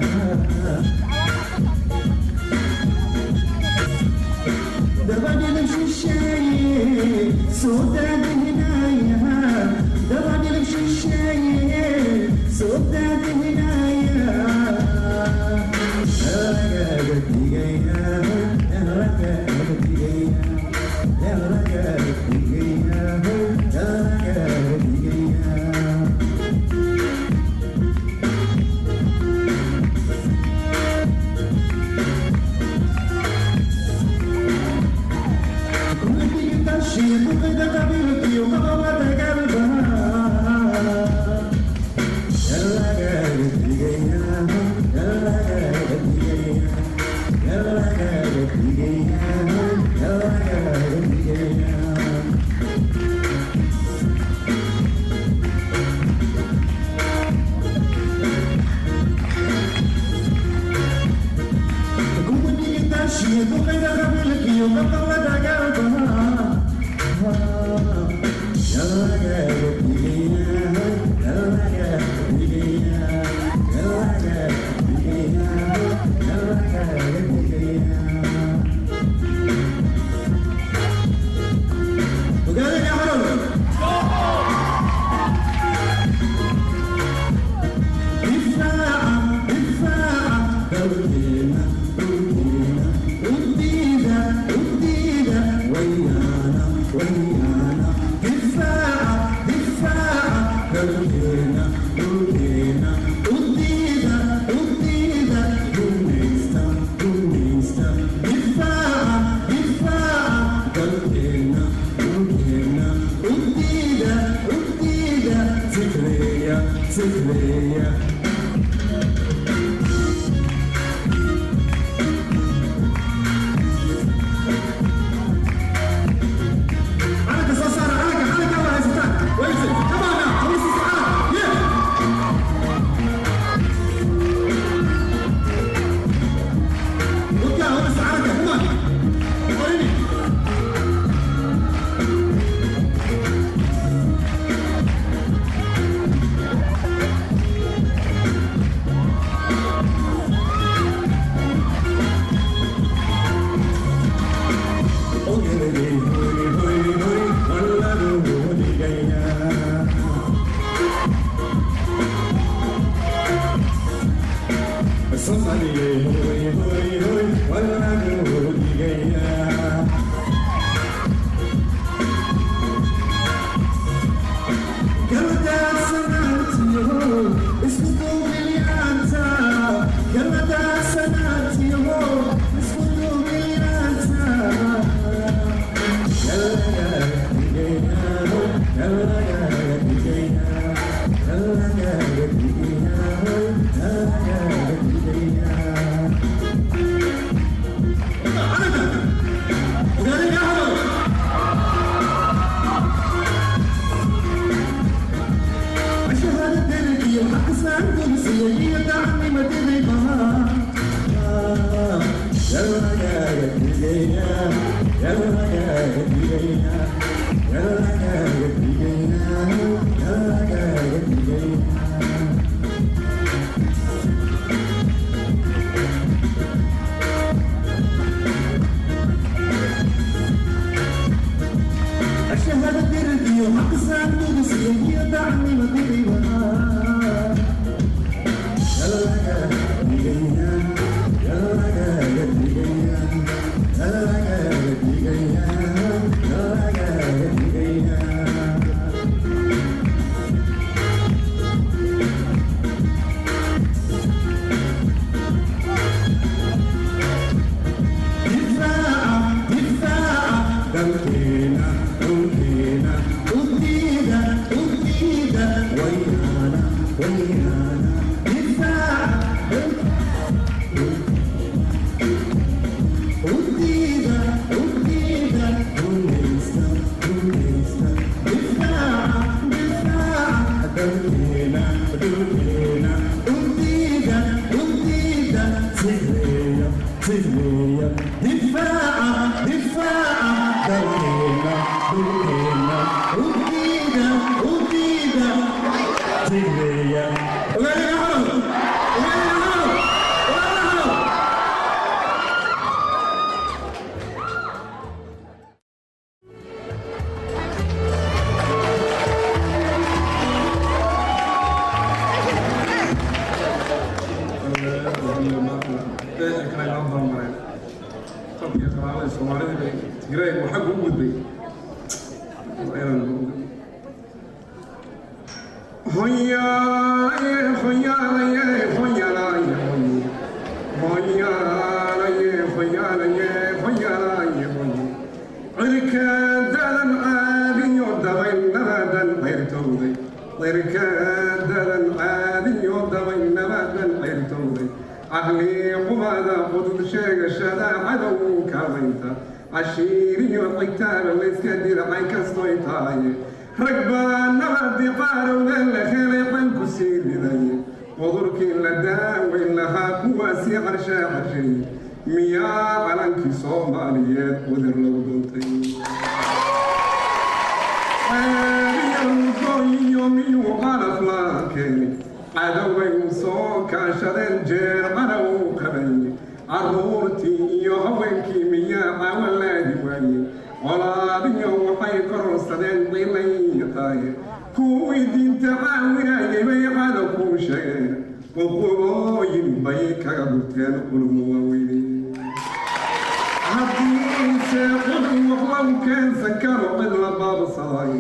Dabadhilib shisheeye soo daadihinaya, dabadhilib shisheeye soo daadihinaya, lagaga digayaa, lagaga Sheegashada cadow kaalmaynta cashiiriyo xigtaaba layska diracay kastoy tahay rag baa nabadi qaarowda la helay qanku sii riday cudurkii la daaweyn lahaa kuwaasii carshaa carshay miyaa calankii Soomaaliyeed cudur lagu doontay iyo miyuu calaf la keenay cadowbay u soo kaashadeen jeer caraw u qabay carruurtii iyo haweenkii miyaa caawan laadi waaye colaadiyo waxay kororsadeen qilay tahay kuwii diinta caawinayay bay cadow kuu sheegeen cuqubooyin bay kaga gurteen culmo waaweyne haddiise cudur wax lagu keensan karo cid la baabsaday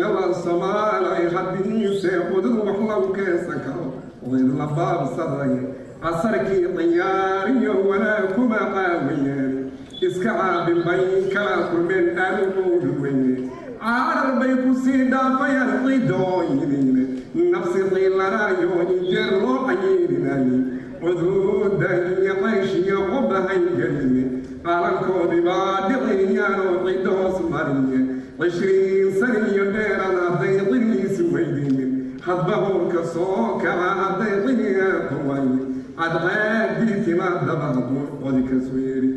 nala Soomaalay haddiise cudur wax lagu keensan karo cid la baabsaday casarkii ciyaariyo wanaag kuma caawiyeen iska caabin bay kala kulmeen aadugoodu weyne carar bay ku sii dhaafayaan cidooyiniine nafsi qiilanaayo injeer loo cayirinayay cuduuda iyo cayshiyo qobahay geline calankoodii baa dhiciyaanoo ciddo hoos mariye 20 saniyo dheeraan hadday ciliisi weydiinin hadba howlka soo kaca hadday ciliga ku waaye cadceedii timaadaba hadduu codi ka soo yeeri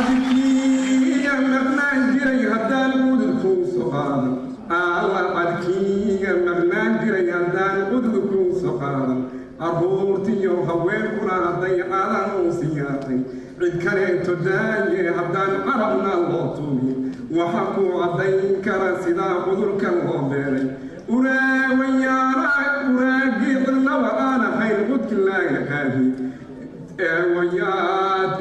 cadkiiga maqnaan jiray haddaan udud kuu soo qaadan alla cadkiiga maqnaan jiray haddaan udud kuu soo qaadan carruurtiyo haweenkuna hadday calan u siyaaqay cid kaleeto daaye haddaan carabna loo tuugin waxa ku caddayn kara sidaa cudurkan loo beeray uraawayaala uraagii cidnaba aan ahayn cudki laaga qaadi eewayaad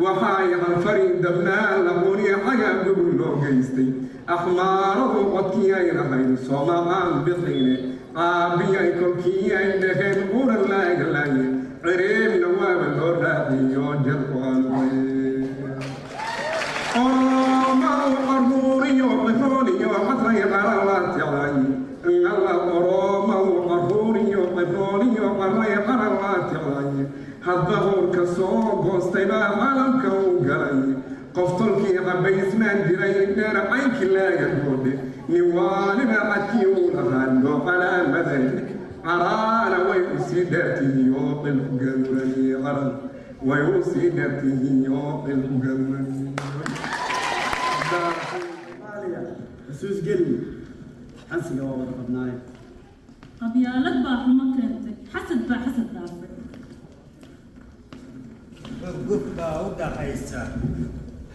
waxay canfari dabnaa laquni cagaa gubul loo geystay axmaaradu codkii ay lahayd soomacaan bixiine caabiyay kolkii ay dhaheen uran laaga laaye cireebna waaba loo raaciyo jalku aanay oromadu carruuriyo cirooliyo cadray qaran la ticay alla oromadu carruuriyo cirooliyo cadray qaran la ticay hadba howlka soo goostay baa caalamka u galay qof tolkii cabaysnaan jiray dheer caynkii laaga goodhe nin waaliba cadkii uu lahaa loo calaamaday caraana way u sii dheertihiyo qilku gamuray caran way u sii dheertihiyo qilku gamuray. Xusuus geli xansiga waa wada qabnaaye. Qabyaalad baa xumo keentay, xasad baa xasad dhaafay. Xurguf baa u dhaxaysa,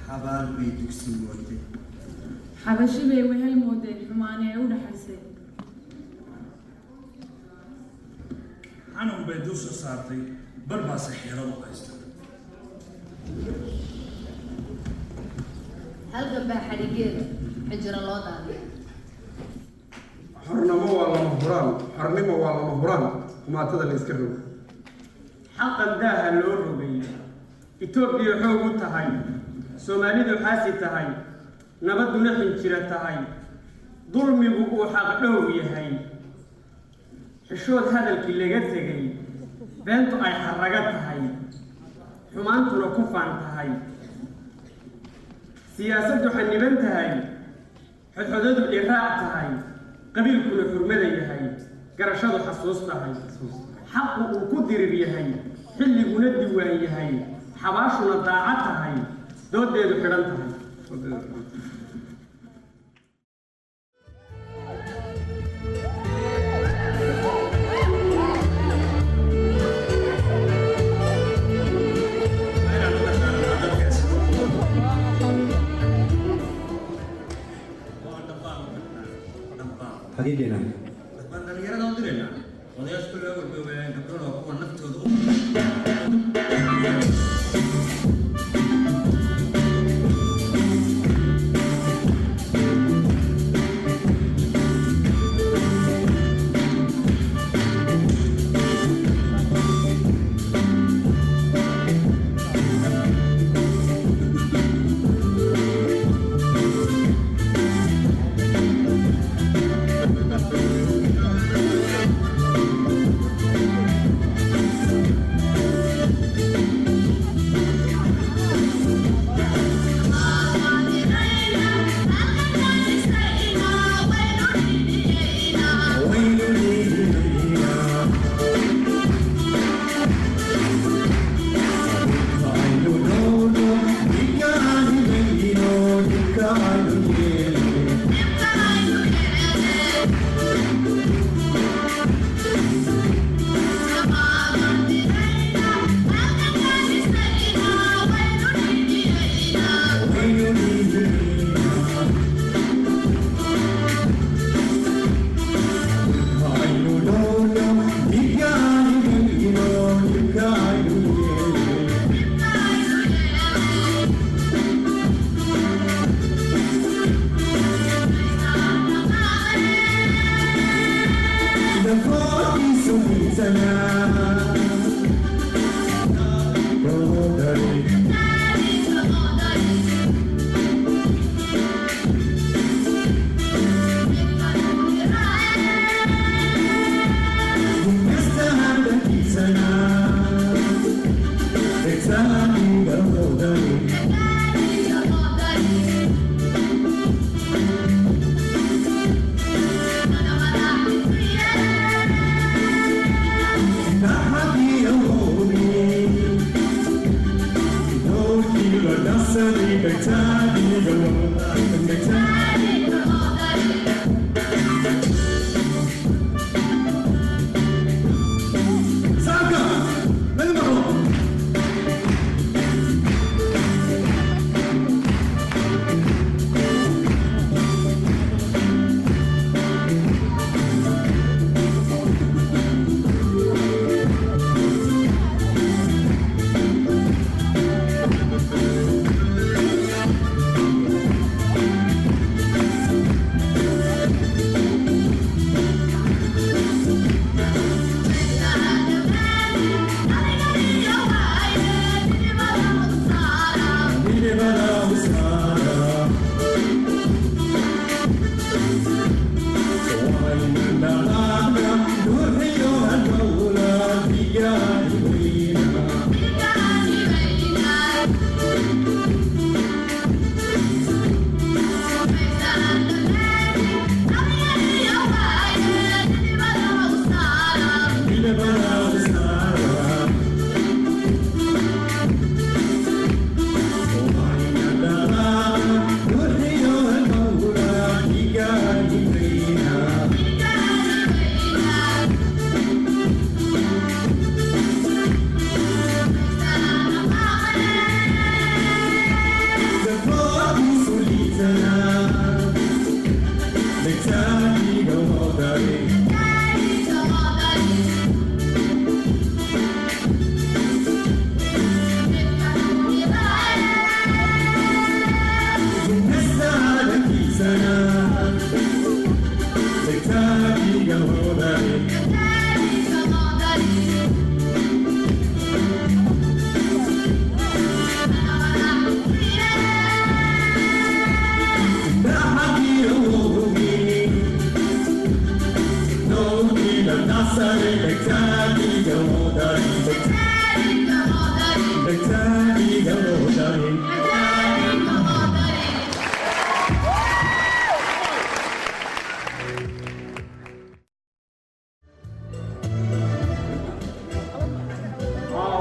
xabaal bay dugsi mooday. Xabashi bay wehel moodeen xumaani ay u dhaxaysay. Xanuun bay dusha saartay, bar baase xeelad u haysta. Halgan baa xadhigeeda xinjiro loo daadiya. Xornimo waa lama huraan, xornimo waa lama huraan, xumaatada la iska rogo. Xaqan daaha loo rogay Itoobiya xoog u tahay, Soomaalidu xaasi tahay, nabadduna xinjira tahay, dulmigu uu xaq dhow yahay, xishood hadalkii laga tegay, beentu ay xarraga tahay, xumaantuna ku faan tahay, siyaasaddu xaniban tahay, xodxodadu dhiraac tahay, qabiilkuna xurmada yahay, garashadu xasuus tahay, xaqu uu ku dirir yahay, xilliguna diwaan yahay, xabaashuna daacad tahay, doodeedu xidhan tahay. Xagee geenaa? Waan dhalinyarada u diraynaa, odayaashu kulli awal bay waayeen, gabdhona waa kuwa naftooda u Thank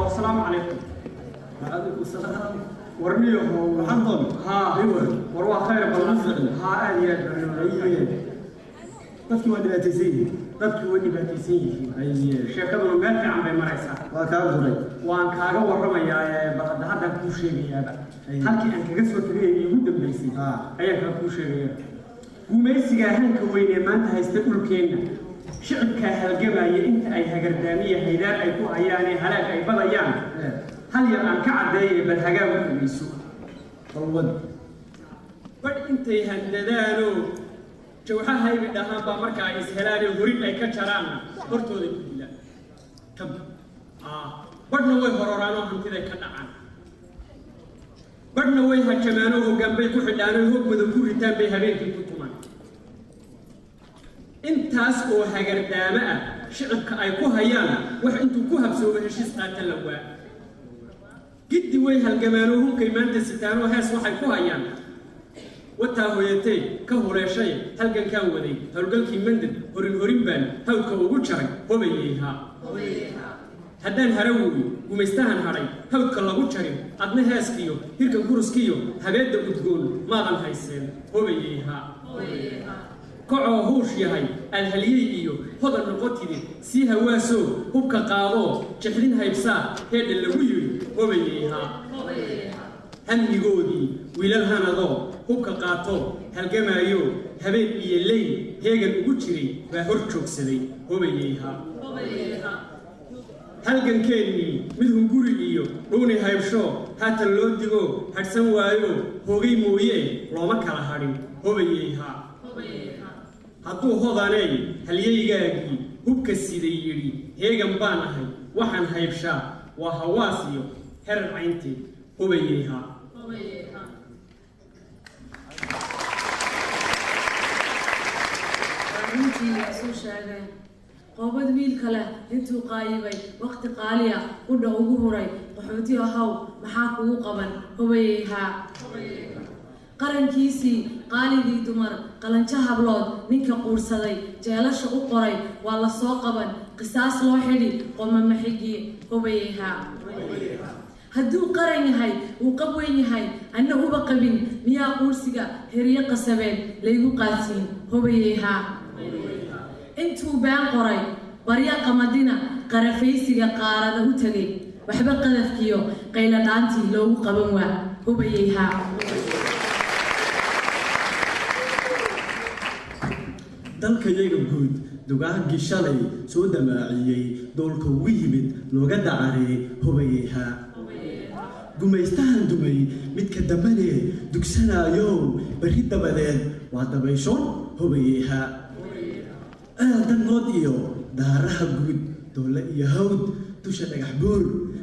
السلام عليكم. وعليكم السلام. ورنيو حنظل. ها ايوه. warwaa khayr badan. ها aad iyo aad baan. Dadkii waa dhibaataysan yihiin. Dadkii way dhibaataysan yihiin. Aye. Sheekaduna meel fiican bay maraysaa. Waa kaa duray. Waan kaaga warramayaa ee bal hadda haddaan kuu sheegayaaba. Halkii aan kaga soo tagay ee iigu dambaysay ayaan kaa kuu sheegaya. Gumaysiga hanka weyn ee maanta haysta dhulkeenna, shicibkaa halgamaya inta ay hagardaamiya haydaar ay ku hayaanee halaag ay badayaan. Hal yar aan ka caddeeye bal hagaag u dhegeyso. Balwad. Badh intay handadaanoo jawxahaybi dhahaan baa marka ay ishelaanee horin ay ka jaraanna hortooday ku dilaan. Kab. Badhna way hororaanoo hantiday ka dhacaan. Badhna way hajamaanoo hoggaan bay ku xidhaanoo hoog madow ku ritaan bay habeenkii ku tumaan. Intaas oo hagardaamo ah shicibka ay ku hayaan wax intuu ku habsoobo heshiis qaata la waa. Giddi way halgamaanoo hunkay maanta sitaanoo hees waxay ku hayaan. Wataa hooyatay ka hureeshay halgankaan waday howlgalkii mandad horin horin baan hawdka ugu jaray hobayeyhaa. Haddaan harawooyo gumaystahan hadhay hawdka lagu jarin adna heeskiyo hirkan kuruskiyo habeedda udgoon maadan hayseen hobayeyhaa. Kocoo huush yahay aad haliyey iyo hodan noqotide sii hawaasoo hubka qaadoo jexlin haybsaa heedha lagu yidhi hobayeyhaa. Hamigoodii wiilal hanadoo hubka qaatoo halgamaayo habeen iyo leyl heegan ugu jiray baa hor joogsaday hobayeyhaa. Halgankeennii mid hunguri iyo dhuuni haybshoo haatan loo digo hadhsan waayo hoogay mooyee looma kala hadhin hobayeyhaa. Hadduu hodaney halyeygaagii hubka siday yidhi heegan baan ahay waxaan haybshaa waa hawaas iyo herar caynteed hobayeyhaa. Runtii waa soo sheegeen qoobad wiil kale intuu qaayibay waqti qaaliya qudha ugu huray qaxooti ahaw maxaa kugu qaban hobayeyhaa. Qarankiisii qaaligii dumar qalanjo hablood ninka quursaday jeelasha u qoray waa la soo qaban qisaas loo xidhi qomamaxigii hobayeyhaa. Hadduu qaran yahay, uu qab weyn yahay, anna uba qabin, miyaa quursiga heryo qasabeed laygu qaadsiin? Hobayeyhaa. Intuu been qoray barya qamadina, qarafaysiga qaarada u tegay, waxba qadafkiyo qaylo dhaantii loogu qaban waa. Hobayeyhaa. Dalkayaga guud dugaagii shalay soo damaaciyey, doolka ugu yimid looga dacarey. Hobayeyhaa. Gumaystahan dumay midka dambane dugsanaayow, berri dabadeed waa dabayshoon. Hobayeyhaa. Eel dangood iyo daaraha guud, doole iyo hawd, dusha dhagax buur,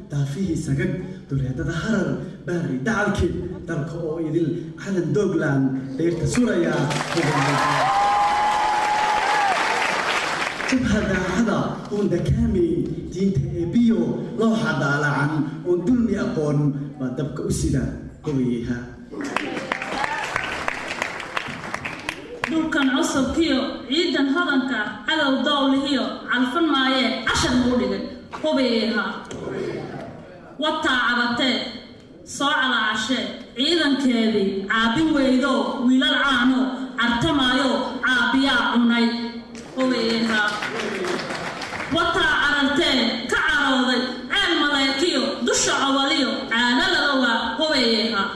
daafihii Sagag, duleedada Harar, Baari dacalkeed, dalka oo idil calan doogland dayrta suraya. Jabha daacada oon dakaamayn, diinta eebiyo looxa daalacan, oon dulmi aqoon baa dabka u sida. Hobayeyha. Dhulkan cusubkiyo ciidan hodanka, cadow dowlihiyo calfan maayee, cashar muu dhigay. Hubayeyhaa. Wataa cabatee soo calaacashee, ciidankeedii caabin weydo, wiilal caano cartamaayo caabbiyaa cunay. Hubayeyhaa. Wataa carartee ka carooday ceel maleekiyo, dusha coboliyo caado lalowaa. Hubayeyhaa.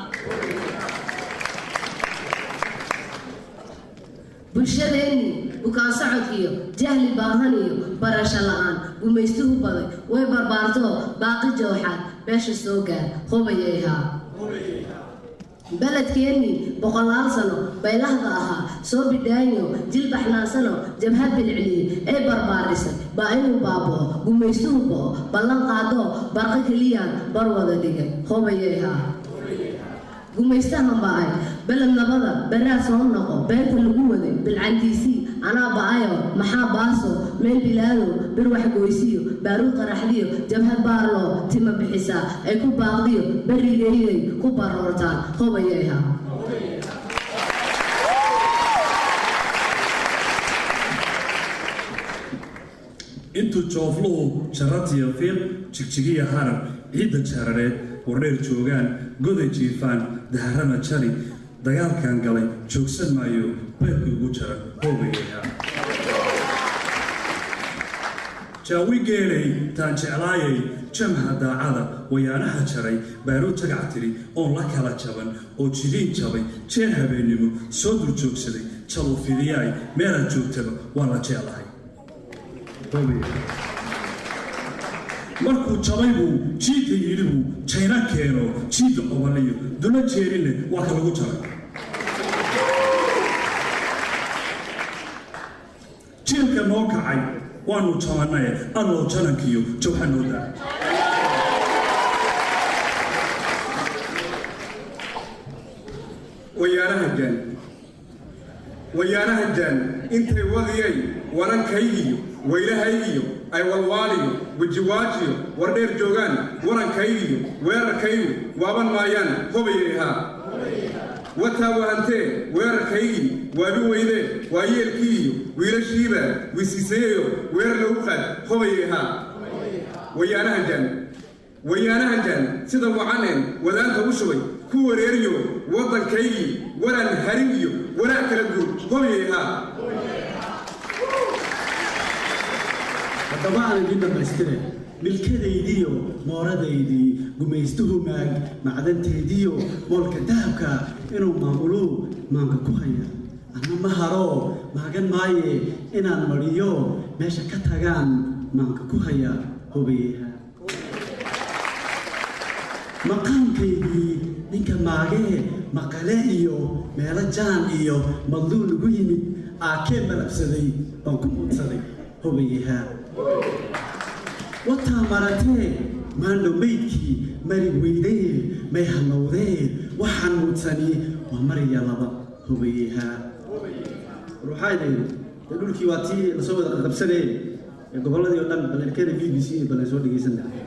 Bulshadeenni bukaan socodkiyo jahli baahan iyo barasho la-aan gumaystuhu baday, way barbaartoo baaqi jawxaad beesha soo gaar. Hubayeyhaa. Beledkeennii boqolaal sano baylahda ahaa soo bidhaanyo jilbaxnaansano, jabhad bilciliyey ee barbaarisay baa inuu baaba'o gumaystuhu bo'o ballan qaadoo barqo keliyaan bar wada dhigay. Hubayeyhaa. Gumaystahan ba'ay beled nabada beraa soo noqo, beenta lagu waday bilcantiisii anaa ba'ayo, maxaa baaso meel bilaado bir waxgoysiyo baaruud qaraxdiyo, jabhad baarloo tima bixisaa ay ku baaqdiyo, berrigayday ku baroortaan. Hobayeyha. Intuu joofluhu jaratiyo fiiq, Jigjigiya Harar, ciidda Jarareed, Wardheer joogaan, goday jiifaan, daharana jari, dagaalkan galay joogsan maayo, beerkii ugu jaran. Hoobayeyaa. Jaawi geelay taan jeclaayay, jamha daacada wayaanaha jaray, baaruu jagac tiri oon la kala jaban oo jidiin jabay, jeer habeennimo soo dul joogsaday, jaluu fidiyaay, meelaad joogtaba waa la jeclahay. Markuu jabay buu jiidka yidhi buu jayna keeno, jiidda qoboliyo dulo jeerinle waa ka lagu jaray. Jiilka noo kacay waanu jabannaye, allow janankiyo jawxa noo daa. Wayaanaha jaan, wayaanaha jaan intay wadiyay warankaygiyo waylahaygiyo ay walwaaliyo wejiwaajiyo Wardheer joogaan, warankaygiyo weerarkaygu waaban maayaan. Hobayeyhaa. Wataa wahantee weerarkaygii waabi weydee, waayeelkii iyo wiilashiiba wisiisayeyo, weerar lagu qaad. Hobayeyhaa. Wayaanaha jaan, wayaanaha jaan sida wacaneen wadaanta u shubay ku wareeriyo waddankaygii, waraan harin iyo warac kala guur. Hobayeyhaa. Haddaba aan idiin dhammaystire milkadaydiiyo mooradaydii gumaystuhu maag, macdanteediyo moolka dahabka inuu maamuluu maanka ku haya, anna ma haro maagan maaye, inaan mariyo meesha ka tagaan maanka ku haya. Hubayeha. Maqaamkaygii ninka maagee maqale iyo meelo jaan iyo madluun ugu yimid, aakee malabsaday baan ku muudsaday. Hubayeha. Wataa maratee maandhow maydkii mari weydee, may halowdee, waxaan muudsani waa mariya laba. Hubayeha. War waxaa idin dee dhulkii waa tii lasoo wada qaqabsanayey ee gobolladii oo dhan balerkeena BBC bal soo dhegeysan lahaa.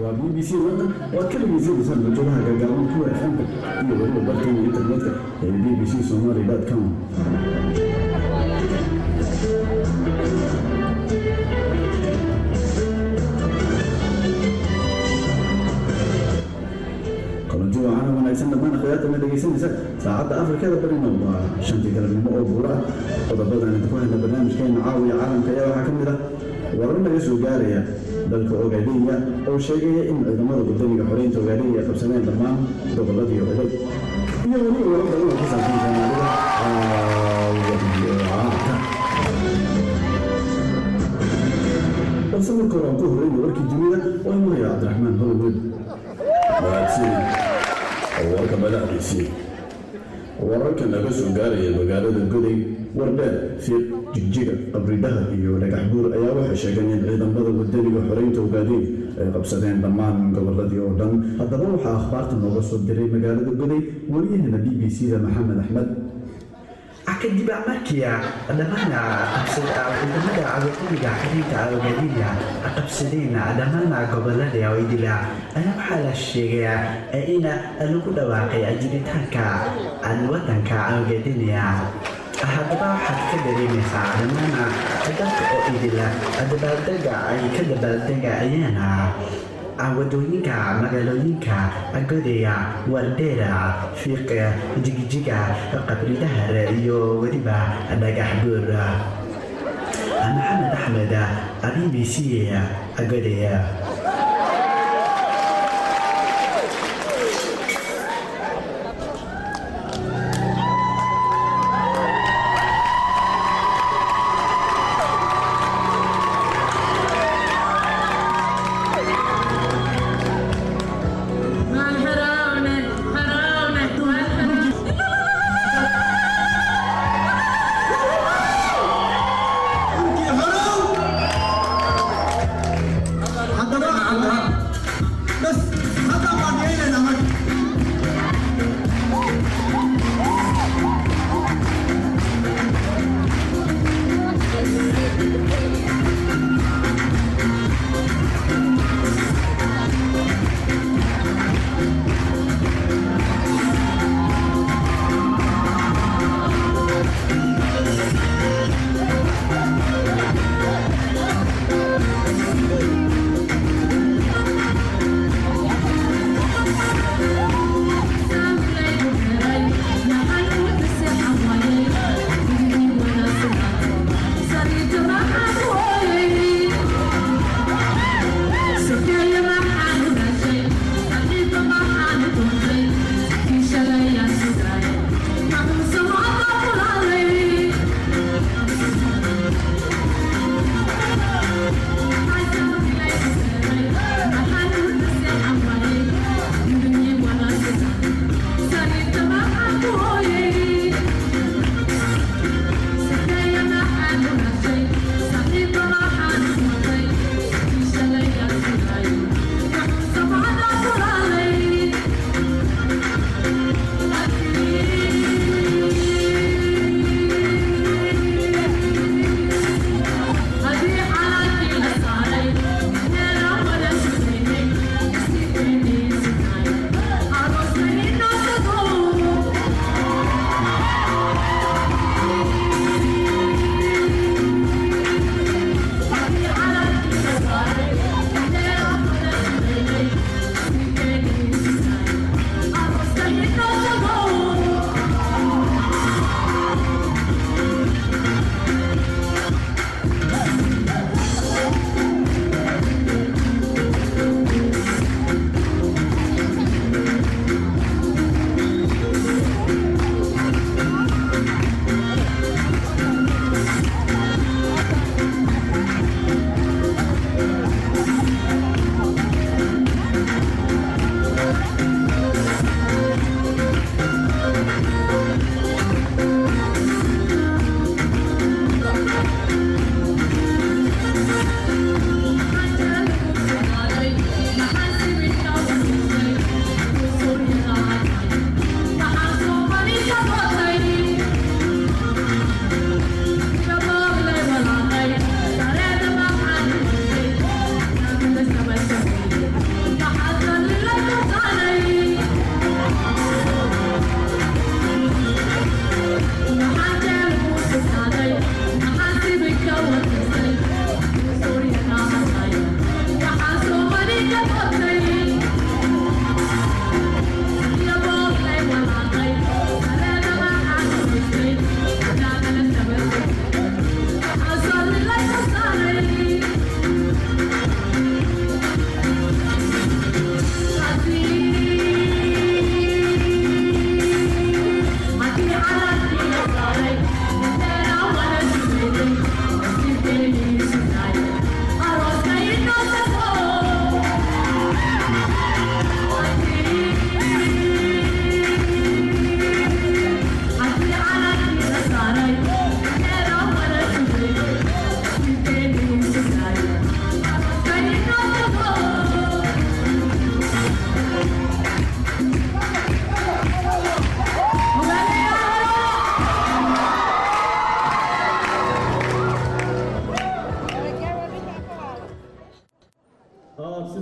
Waa BBC London oo aad ka dhegeysaneysaan mawjadaha gaagaaban, kuwa FM-ka iyo weliba barkeena internetka ee bbcsomali.com. Saacadda Afrikada Barina waa 5-tii galabnimo oo buura. Qodobadan idinku hayna barnaamijkeena caawiya caalamka ayaa waxaa ka mid ah warar laga soo gaaraya dalka Ogaadenya oo sheegaya in ciidamada Wadaniga Xoreynta Ogaadenya ay qabsadeen dhammaan gobolladii oday, iyo weliba warar badan oo ku saabsan Soomaalida caawa iyo caalamka. Balse marka hore aan ku horreyna warkii dunida oo inoo hayo Cabdiraxmaan Hollywood. Mahadsanid. Warka madaxdiisii. Wararka naga soo gaaraya magaalada Goday, Wardheer, Fiiq, Jigjiga, Qabridhaha iyo Dhagax Buur ayaa waxay sheegeen in ciidamada Wadaniga Xoreynta Ogaadeen ay qabsadeen dhammaan goboladii oo dhan. Haddaba waxaa akhbaarta nooga soo diray magaalada Goday wariyahana BBC da Maxamed Axmed. Kadib markii dhammaan ciidamada Wadaniga Xoreynta Ogaadenya qabsadeen dhammaan gobolada Oydila, ayaa waxaa la sheegayaa in lagu dhawaaqay jiritaanka wadanka Ogaadenya. Haddaba waxaad ka dareemaysaa dhammaan dadka oo idila dabaaldega ay ka dabaaldegayaan wadooyinka magaalooyinka Godaya, Wardheera, Fiiq, Jigjiga, Qabridahar iyo weliba Dhagax Buur. Maxamed Axmed, BBC, Godaya. Waan xaraawne, xaraawne, waan xaraawne. Haddaba bas, hadda waan dhigaynaynaa marka. Maxaan u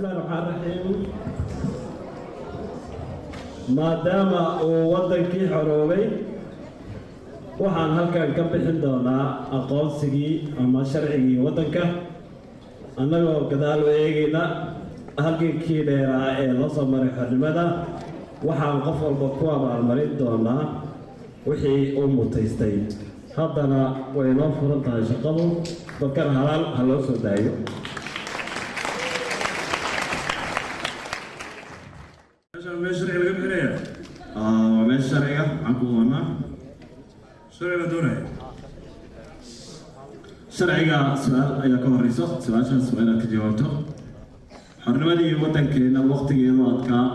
Bismillahi raxmaan raxiim. Maadaama uu waddankii xoroobay, waxaan halkan ka bixin doonaa aqoonsigii ama sharcigii waddanka, annagoo gadaal u eegayna halgankii dheeraa ee loo soo maray xornimada. Waxaan qof walba ku abaalmarin doonaa wixii uu mutaystay. Haddana way noo furan tahay shaqadu, dadkana halaal ha loo soo daayo. Meeshaan meel sharci laga bixinaya. Waa meesha sharciga. Maxaan ku qabanaa? Sharci baan doonaya. Sharciga su-aal ayaa ka horeyso, su-aashaas waa inaad ka jawaabto. Xornimadii waddankeena waqtigeedu adkaa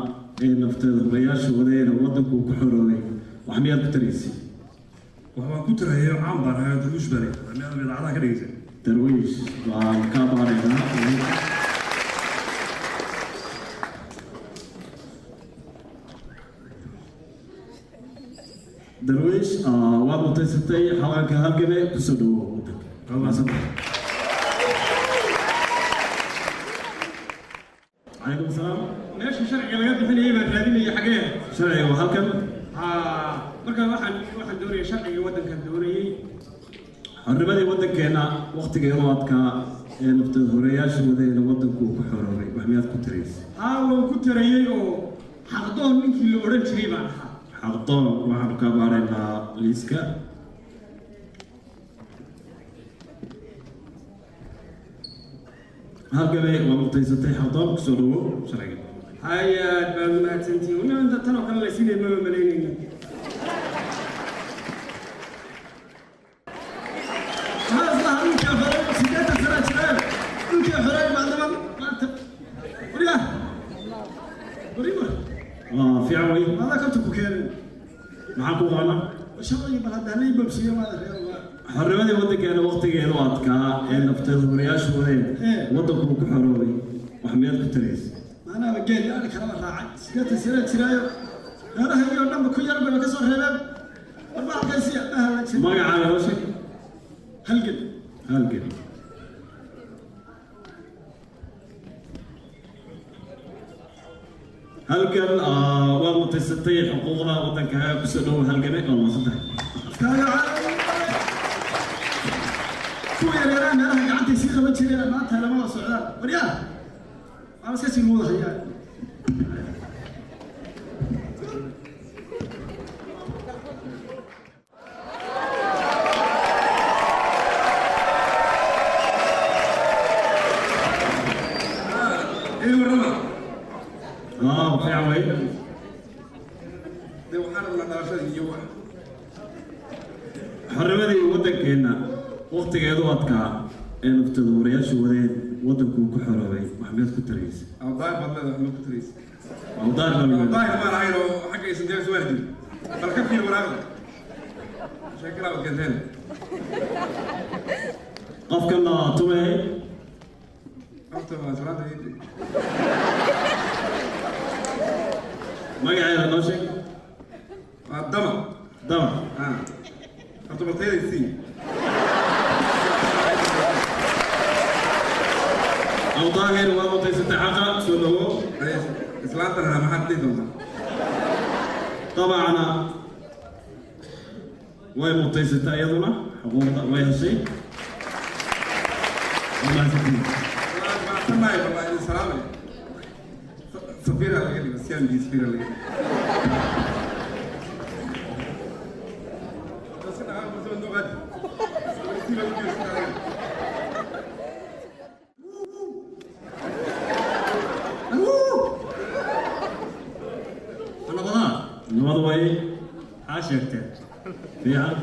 ee nafteeda hurayaasha wadeena waddanku ku xoroobay, wax miyaad ku taraysay? Wax baan ku tirayo, caan baan ahay, Darwiish baan leeyahay. Miyaad idaacadaha ka dhegeysan? Darwiish waan kaa baaraynaa. Darwiish, waad mutaysatay xalanka halgame. Kusoo dhawow waddanka. Waa mahadsantahay. Calaykum asalaam. Meesha sharciga laga bixinayay baan raadinaya, xagee? Sharciga waa halkan. Haa, marka waxaan doonayay sharcigii waddankan doonayay. Xornimadii waddankeena waqtigeedu adkaa ee nafteeda horeyaasha wadeena waddanku ku xoroobay, wax miyaad ku taraysay? Haa, waan ku tarayay oo Xaqdoon ninkii la odhan jiray baan ahaa. Xaqdoon waxaanu ka baaraynaa liiska. Halgame, waa mutaysatay xaqdoon. Kusoo dhawow sharciga. Hayaad baad mahadsantihiin. Wala inta tan oo kale la siinay maba malaynayna. Maxaa islaha dhulkii xoreey? 80 sana jireen, dhulkii xoreey baa niman maanta. Waryaa, wariba. Waa fiican wey. Maadaa kabta ku keenay? Maxaan ku qabanaa? Sharcigii bal hadda halay babsiiyo, maada reer waa. Xornimadii waddankeena waqtigeedu adkaa ee nafteeda horeyaasha wadeen waddanku ku xoroobay, wax miyaad ku taraysay? Maanaaba geel iyo ari kalaba raacay, 80 sana jiraayo, reerahaygii oo dhanba ku yar bayba ka soo reebeen. Warba halkaysiya ma jira. Magacaaga noo sheeg. Halgan. Halgan. Halgan, waad mutaysatay xuquuqda waddankaaga. Kusoo dhawow halgame, waa mahadsantahay. Kuwa yaryaraha meelaha gacantay sii qaban jireen maanta lama wada socdaan. Waryaa, waan iska sii wada hayaa. Ii warrama. Fiican wey. Dee waxaan rabnaa dhalashada iyo wax. Xornimadii waddankeenna waqtigeedu adkaa ee nafteeda horeyaasha wadeen waddankuu ku xoroobay, wax miyaad ku taraysay? Awdaar baad leedahay, wax ma ku taraysay? Awdaar baa lagu. Awdaar maan ahayn oo xagga aysan deeqsi waan jirin. Bal ka fiir waraaqda. Sheekada waad keenteen. Qofkan la tumay. Horta waa salaanta iidde. Magaceeda noo sheeg. Waa Dama. Dama. Horta baltayda sii. Awdaahir, waa mutaysatay xaqa. Soo dhawow. Islaantana maxaad dhihi doontaa? Dabacna way mutaysatay, iyaduna xuquuqda way heshay. Waa mahadsantihiin. Mahadsannahay, bal waa idin salaamay. Safiira laga dhigo, siyaamkii safiira laga dhigo. Iska dhaqaaq, balse waad noo qaadi. Sii baa u joogsataa adiga. Nabadaa. Nabad way. Maxaa sheegteen? Fiican.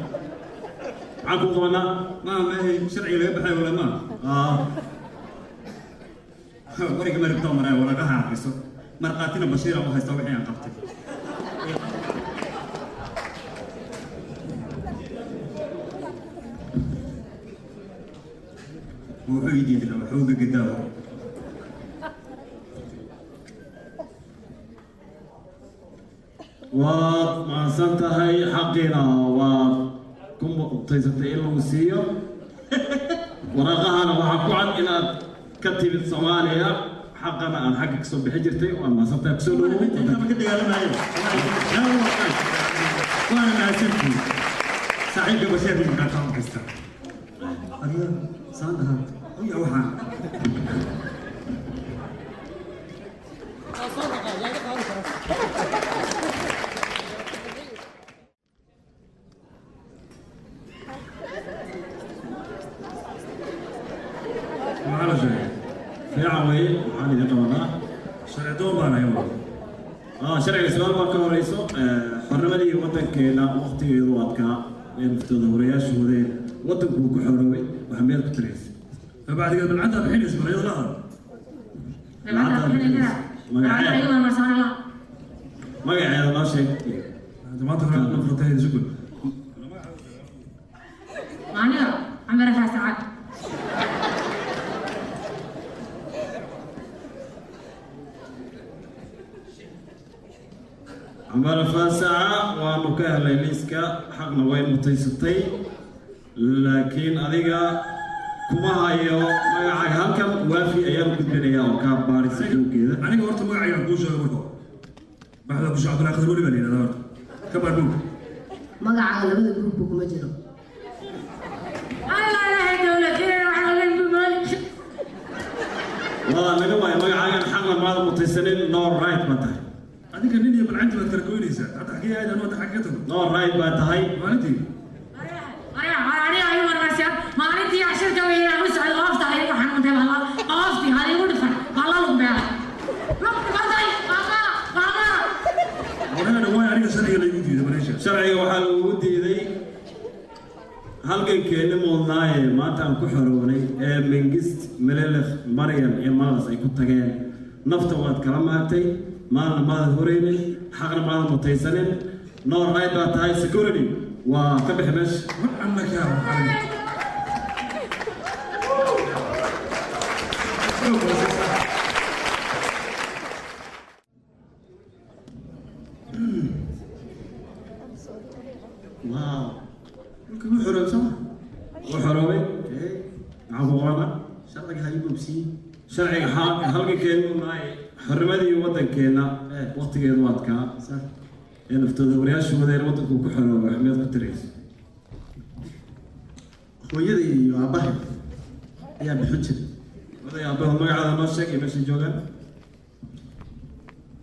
Maxaan ku qabanaa? Ma maahay sharciga laga baxay wala ma? Wariga maribtoo maray waraqaha akhriso, markhaatina Bashiira u haysta wixii aan qabtay. Wuxuu ii diidi rabaa xooga gadaawo. Waad mahadsan tahay, xaqiina waad ku mutaysatay in lagu siiyo. Waraaqahana waxaa ku cad inaad ka timid Soomaaliya. Xaqana aad xagga kasoo bixi jirtay waa mahadsantahay. Kusoo dhawow. Ka dagaalamayo waana mahadsantihiin. Saaxiibka Bashiir bin gacanta u haysta. Adiga saan dhahaa oya waxaan Maxaa la sheegay? Fiican weeye. Maxaan idin qabanaa? Sharci doon baan ahay walaal. Sharciga su-aal baa ka horeyso. Xornimadii waddankeena waqtigeedu adkaa ee naftooda horeyaashu wadeen, waddanku wuu ku xoroobay, waxa miyaad ku tiraysa? Bacdigeed balcanta bixinaysa bal iyada la hadal. Magaceeda, magaceeda noo sheeg. Maanta hore la furtay sugul. Aniga Camara Faasacad. Camara Faasaca waanu ka helay liiska, xaqna way mutaysatay, laakiin adiga kuma hayo magacaaga halkan. Waafi ayaan u gudbinayaa oo kaa baarisa buuggeeda. Aniga horta magacaygaan kuu sheego marka hore. Maxamed Abdushe Cabdullahi Khadar weli baa la yidhahdaa. Horta ka baar buugga. Magacaaga labada buugba kuma jiro. Allah ilaahay dowlad inay wax laga Waa naga waayo magacaagan, xaqna maada mutaysanin. No right baa tahay. Adiga nin iyo balcanti baad kala goynaysaa. Hadda xagee aad anu hadda xagee ka tago? No right baa tahay. Maalintii aniga igu warmarsiya maalintii cashirka weynaa u socday, oofta igu xanuuntay, ooftii hal igu dhifan waa la lug beelay, lug dhifatay waa mara. Wareer waay, aniga sharciga laygu diiday maleeshiya. Sharciga waxaa lagugu diiday halgankeeni mudnaaye maanta aan ku xorownay ee Mengist, Melelef, Maryam iyo Malas ay ku tageen. Nafta waad kala maagtay, maalna maadan horeynin, xaqna maadan mutaysanin. No right baa tahay. Security waa ka bixi meesha. Annaka Wow, dhulka wuu xoroobay soo ma? Wuu xoroobay. Maxaan ku qoranaa? Sharciga ha ii boobsiiye. Sharciga halgankeeni mudnaaye xornimadii waddankeenna waqtigeedu adkaa ee naftooda horeyaashu wadeen, waddanku ku xoroobay, wax miyaad ku tiraysa? Hooyaday iyo aabbahay ayaa bixin jiray. Oday aabbahood magacaada noo sheeg iyo meeshay joogaan.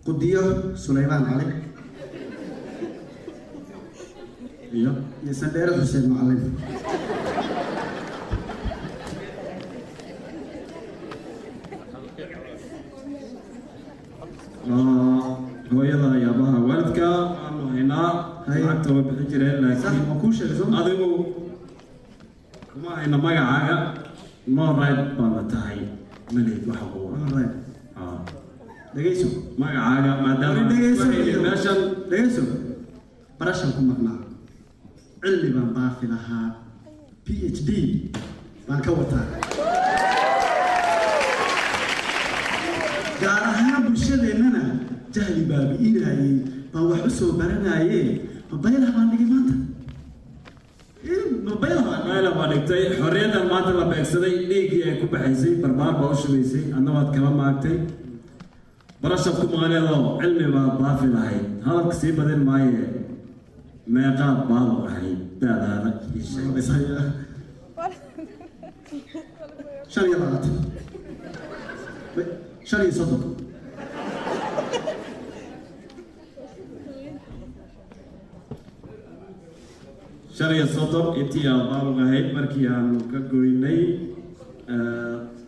Qudiyo Sulaymaan Cali iyo iyo Sandheere Xuseen Macalin. Hooyada iyo aabbaha waalidka waanu haynaa, lacagta way bixin jireen, laakiin adigu kuma hayna magacaaga. No right baana tahay, malid waxa uu Dhegeyso. Magacaaga maadaama Dhegeyso. meeshan. Dhegeyso, barashan ku maqnaa, cilmi baan baafi lahaa, PhD baan ka wataa, gaar ahaan bulshadeennana jahli baabi'inayey baan wax u soo baranaye. Mabaylah baan dhigay maanta, mabaylah baan. Mayla baa dhigtay. Xorriyaddan maanta la beegsaday dhiiggii ay ku baxaysay barbaar baa u shubaysay, adna waad kala maagtay, barashaad ku maqaneedoo cilmi baad baafi lahayd. Hadalka sii badin maaye, meeqaad baadu ahayd daadaada ii sheeg. 25, 35. 35 intii aad baaluq ahayd markii aanu ka goynay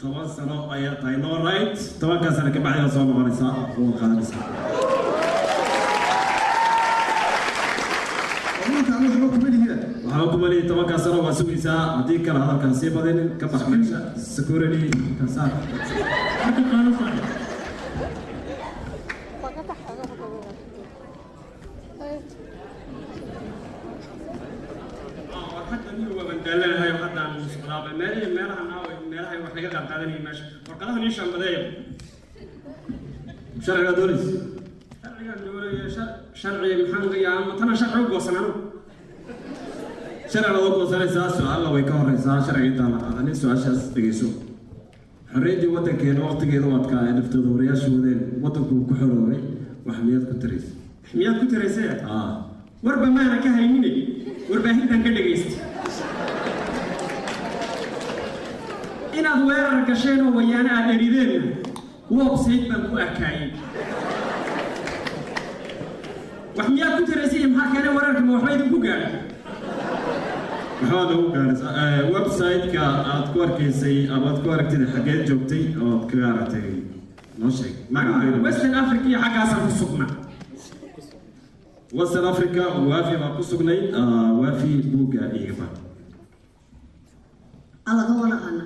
10 sano ayaa tahay. No right. 10-kaa sano ka bacdi waad soo noqonaysaa, waad qaadanaysaa. Waxba kuma lihiin. Waxba kuma lihi. 10-kaa sano waa sugaysaa, haddii kale hadalkaan sii badinin, ka bax meesha. Security ka saar. Hadda anigu waa bandaalanahay oo haddaan isqalaabay meelihii meelahan aaway, meelahay wax laga qaad qaadanayay meesha warqadahan ii shambadeeya. Sharcigaa doonaysa? Sharcigaan doonaya sharci maxaan yaa matana sharci u goosan anigu. Sharciga waad goosanaysaa, su-aalna way ka horeysaa sharciga intaan la qaadanin. Su-aashaas dhegeyso. Xorriyaddii waddankeena waqtigeeda u adkaa ee naftooda horayaashu wadeen, waddanku uu ku xoroobay, wax miyaad ku taraysay? Miyaad ku taraysay? Warba maana ka haynine, warbaahintan ka dhegaysta inaad weerar gasheen oo wayaano aad erideenna website baan ku arkaayey. Wax miyaad ku taraysay iyo maxaa keenay weerarka? Ma waxba idinku gaadhay? Maxaa nagu gaadhay website-ka aad ku arkaysay ama aad ku aragtid? Xaggeed joogtay oo aad kaga aragtay? Noo sheeg magaca. Western Africa iyo xaggaasaan ku sugnaa. Western Africa Waafi baa ku sugnayd. Waafi, buugga iiga baa. Alla ka wanaqana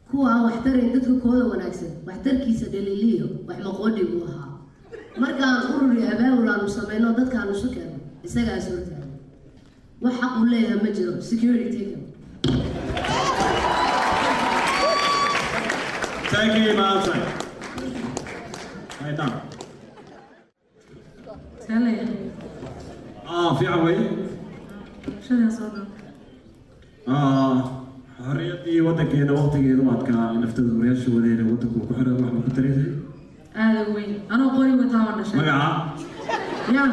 kuwa aan waxtarayn dadka kooda wanaagsan, waxtarkiisa dhaliiliyo wax maqoodhi buu ahaa. Markaan urur iyo abaabul aanu samayno, dadkaanu isu keeno, isagaa soo taagan. Wax xaq uu leeyahay ma jiro. Security taken. Thank you, Malta. Right down. Salaya. Fiican wey. Shadaa soo gal. Xorriyaddii waddankeena waqtigeeda u adkaa ee naftada horayaashu wadeen ee waddanku uu ku xiray, wax ma ku taraysay? Aada u weyn, anoo qori wataa waan dhashay. Magaca? Ya.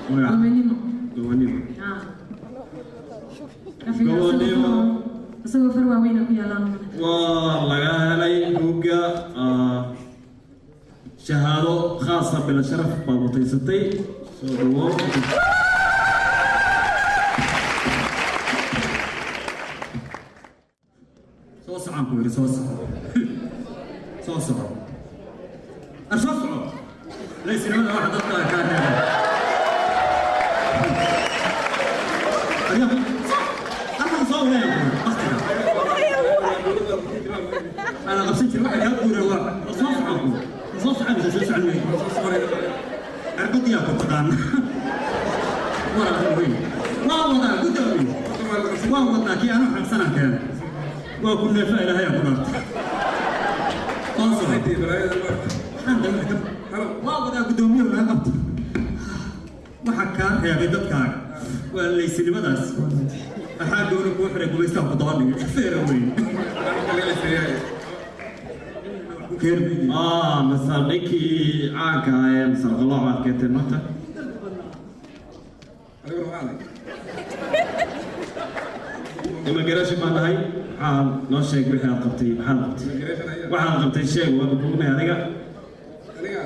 Magaca? Gobanimo. Gobonimo. Ah. Gobonimo. Isagoo far waaweyna ku yaalaan. Waa laga helay buugga. Shahaado khaasa bila sharaf baa mutaysatay. Soo dhawow. Soo socon ku yidhi, soo soco, soo soco, ar soo soco. Laysinimada waxa dadka kaa reebay. Aryaa, arkan soo wareega waqtiga ana qabsan jir, waxa kaa guuray waa soo socon ku soo socon mise soo socon weyn arbadiyaa ku taqaan waraa weyn. Waa wadaa gudoomiye, waa wadaa kii anu xaqsanaan keenay, waa ku neefa. Ilaahay ku dhaartay, soo soco. Waa wadaa guddoomiye, laga qabto. Waxa kaa reebay dadkaaga waa laysinimadaas. Waxaa gooni kuu xiray gumaystaha ku daba dhigay feera weyn. Masar ninkii caanka ah ee Masar Qalooc baad keentay maanta. Immigration baan nahay. Maxaa noo sheeg wixii aad qabtay? Maxaad qabtay? Waxaad qabtay sheeg, waanu bugnay adiga. Aniga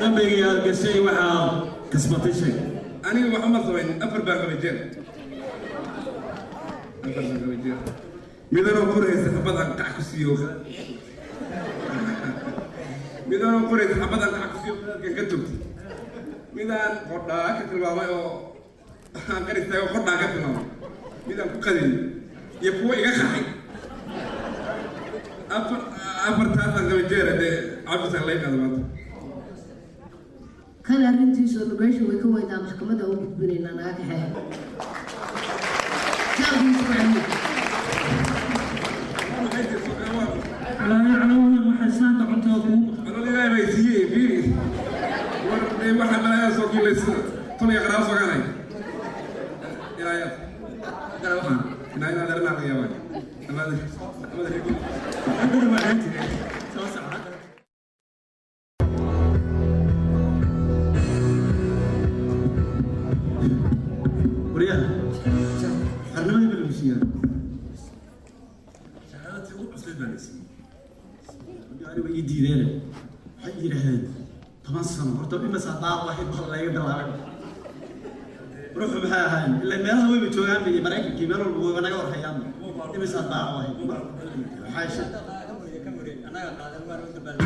dambigii aad gashay, waxaad kasbatay sheeg. Aniga waxa ma samayn. Afar baan qabay jeel, afar baan qabay jeel. Midanoo qoraysa xabad aan qac ku siiyo, midanoo qoraysa xabad aan qac ku siiyo qadaadkan ka togtay, midaan qodhaa ka tilmaamay oo aan qar istaago qodhaan ka tilmaamay, midaan ku qadeeyey iyo kuwa iga qaxay. Afar, afartaasaan qabay jeera. Dee cabisaan lay qaado maanta. Kan arrintiisu immigration way ka weyntaa, maxkamadda u gudbinaynaa, naga kaxeeya. Jaalkiisu ku celiyo. Waxaa islaanta cuntada kugu Calool Ilaahay bay siiyey, fiiri. War dee waxa malaya soo kiilaysa tolaya qaraabo soo gaanay. Ilaahay dara waxaan inaa inaa darana laga yaabaa amada amada. Soo socda. Waryaha, xornimadii ba lagu siiyaa? Shahaadadii ugu cusleyd baa la siiyey. Aniga ii diideen, waxay yidhaahdeen 10 sano horta imasa daar waxay bal laga bilaabay. Ruuxu maxay ahayn ilaa meelaha weyba joogaan iyo Maraykankii meel walba wayba naga warhayaan. Imisa daar waxay waxay Annaga qaadan waan u dabaal.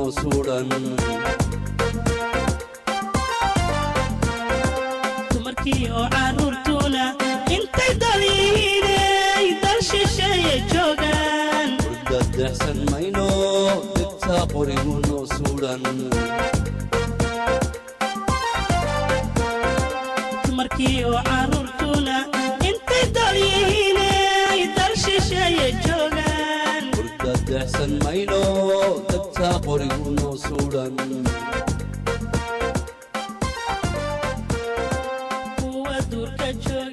noo suudhan. Dumarkii oo carruurtuna intay dal yihiinay dal shisheeye joogaan. Dadeexsan mayno, degtaa qorigu noo suudhan. Dumarkii oo carruurtuna intay dal yihiinay dal shisheeye joogaan. Dadeexsan mayno, degtaa qorigu noo suudhan. Kuwa duurka jooga.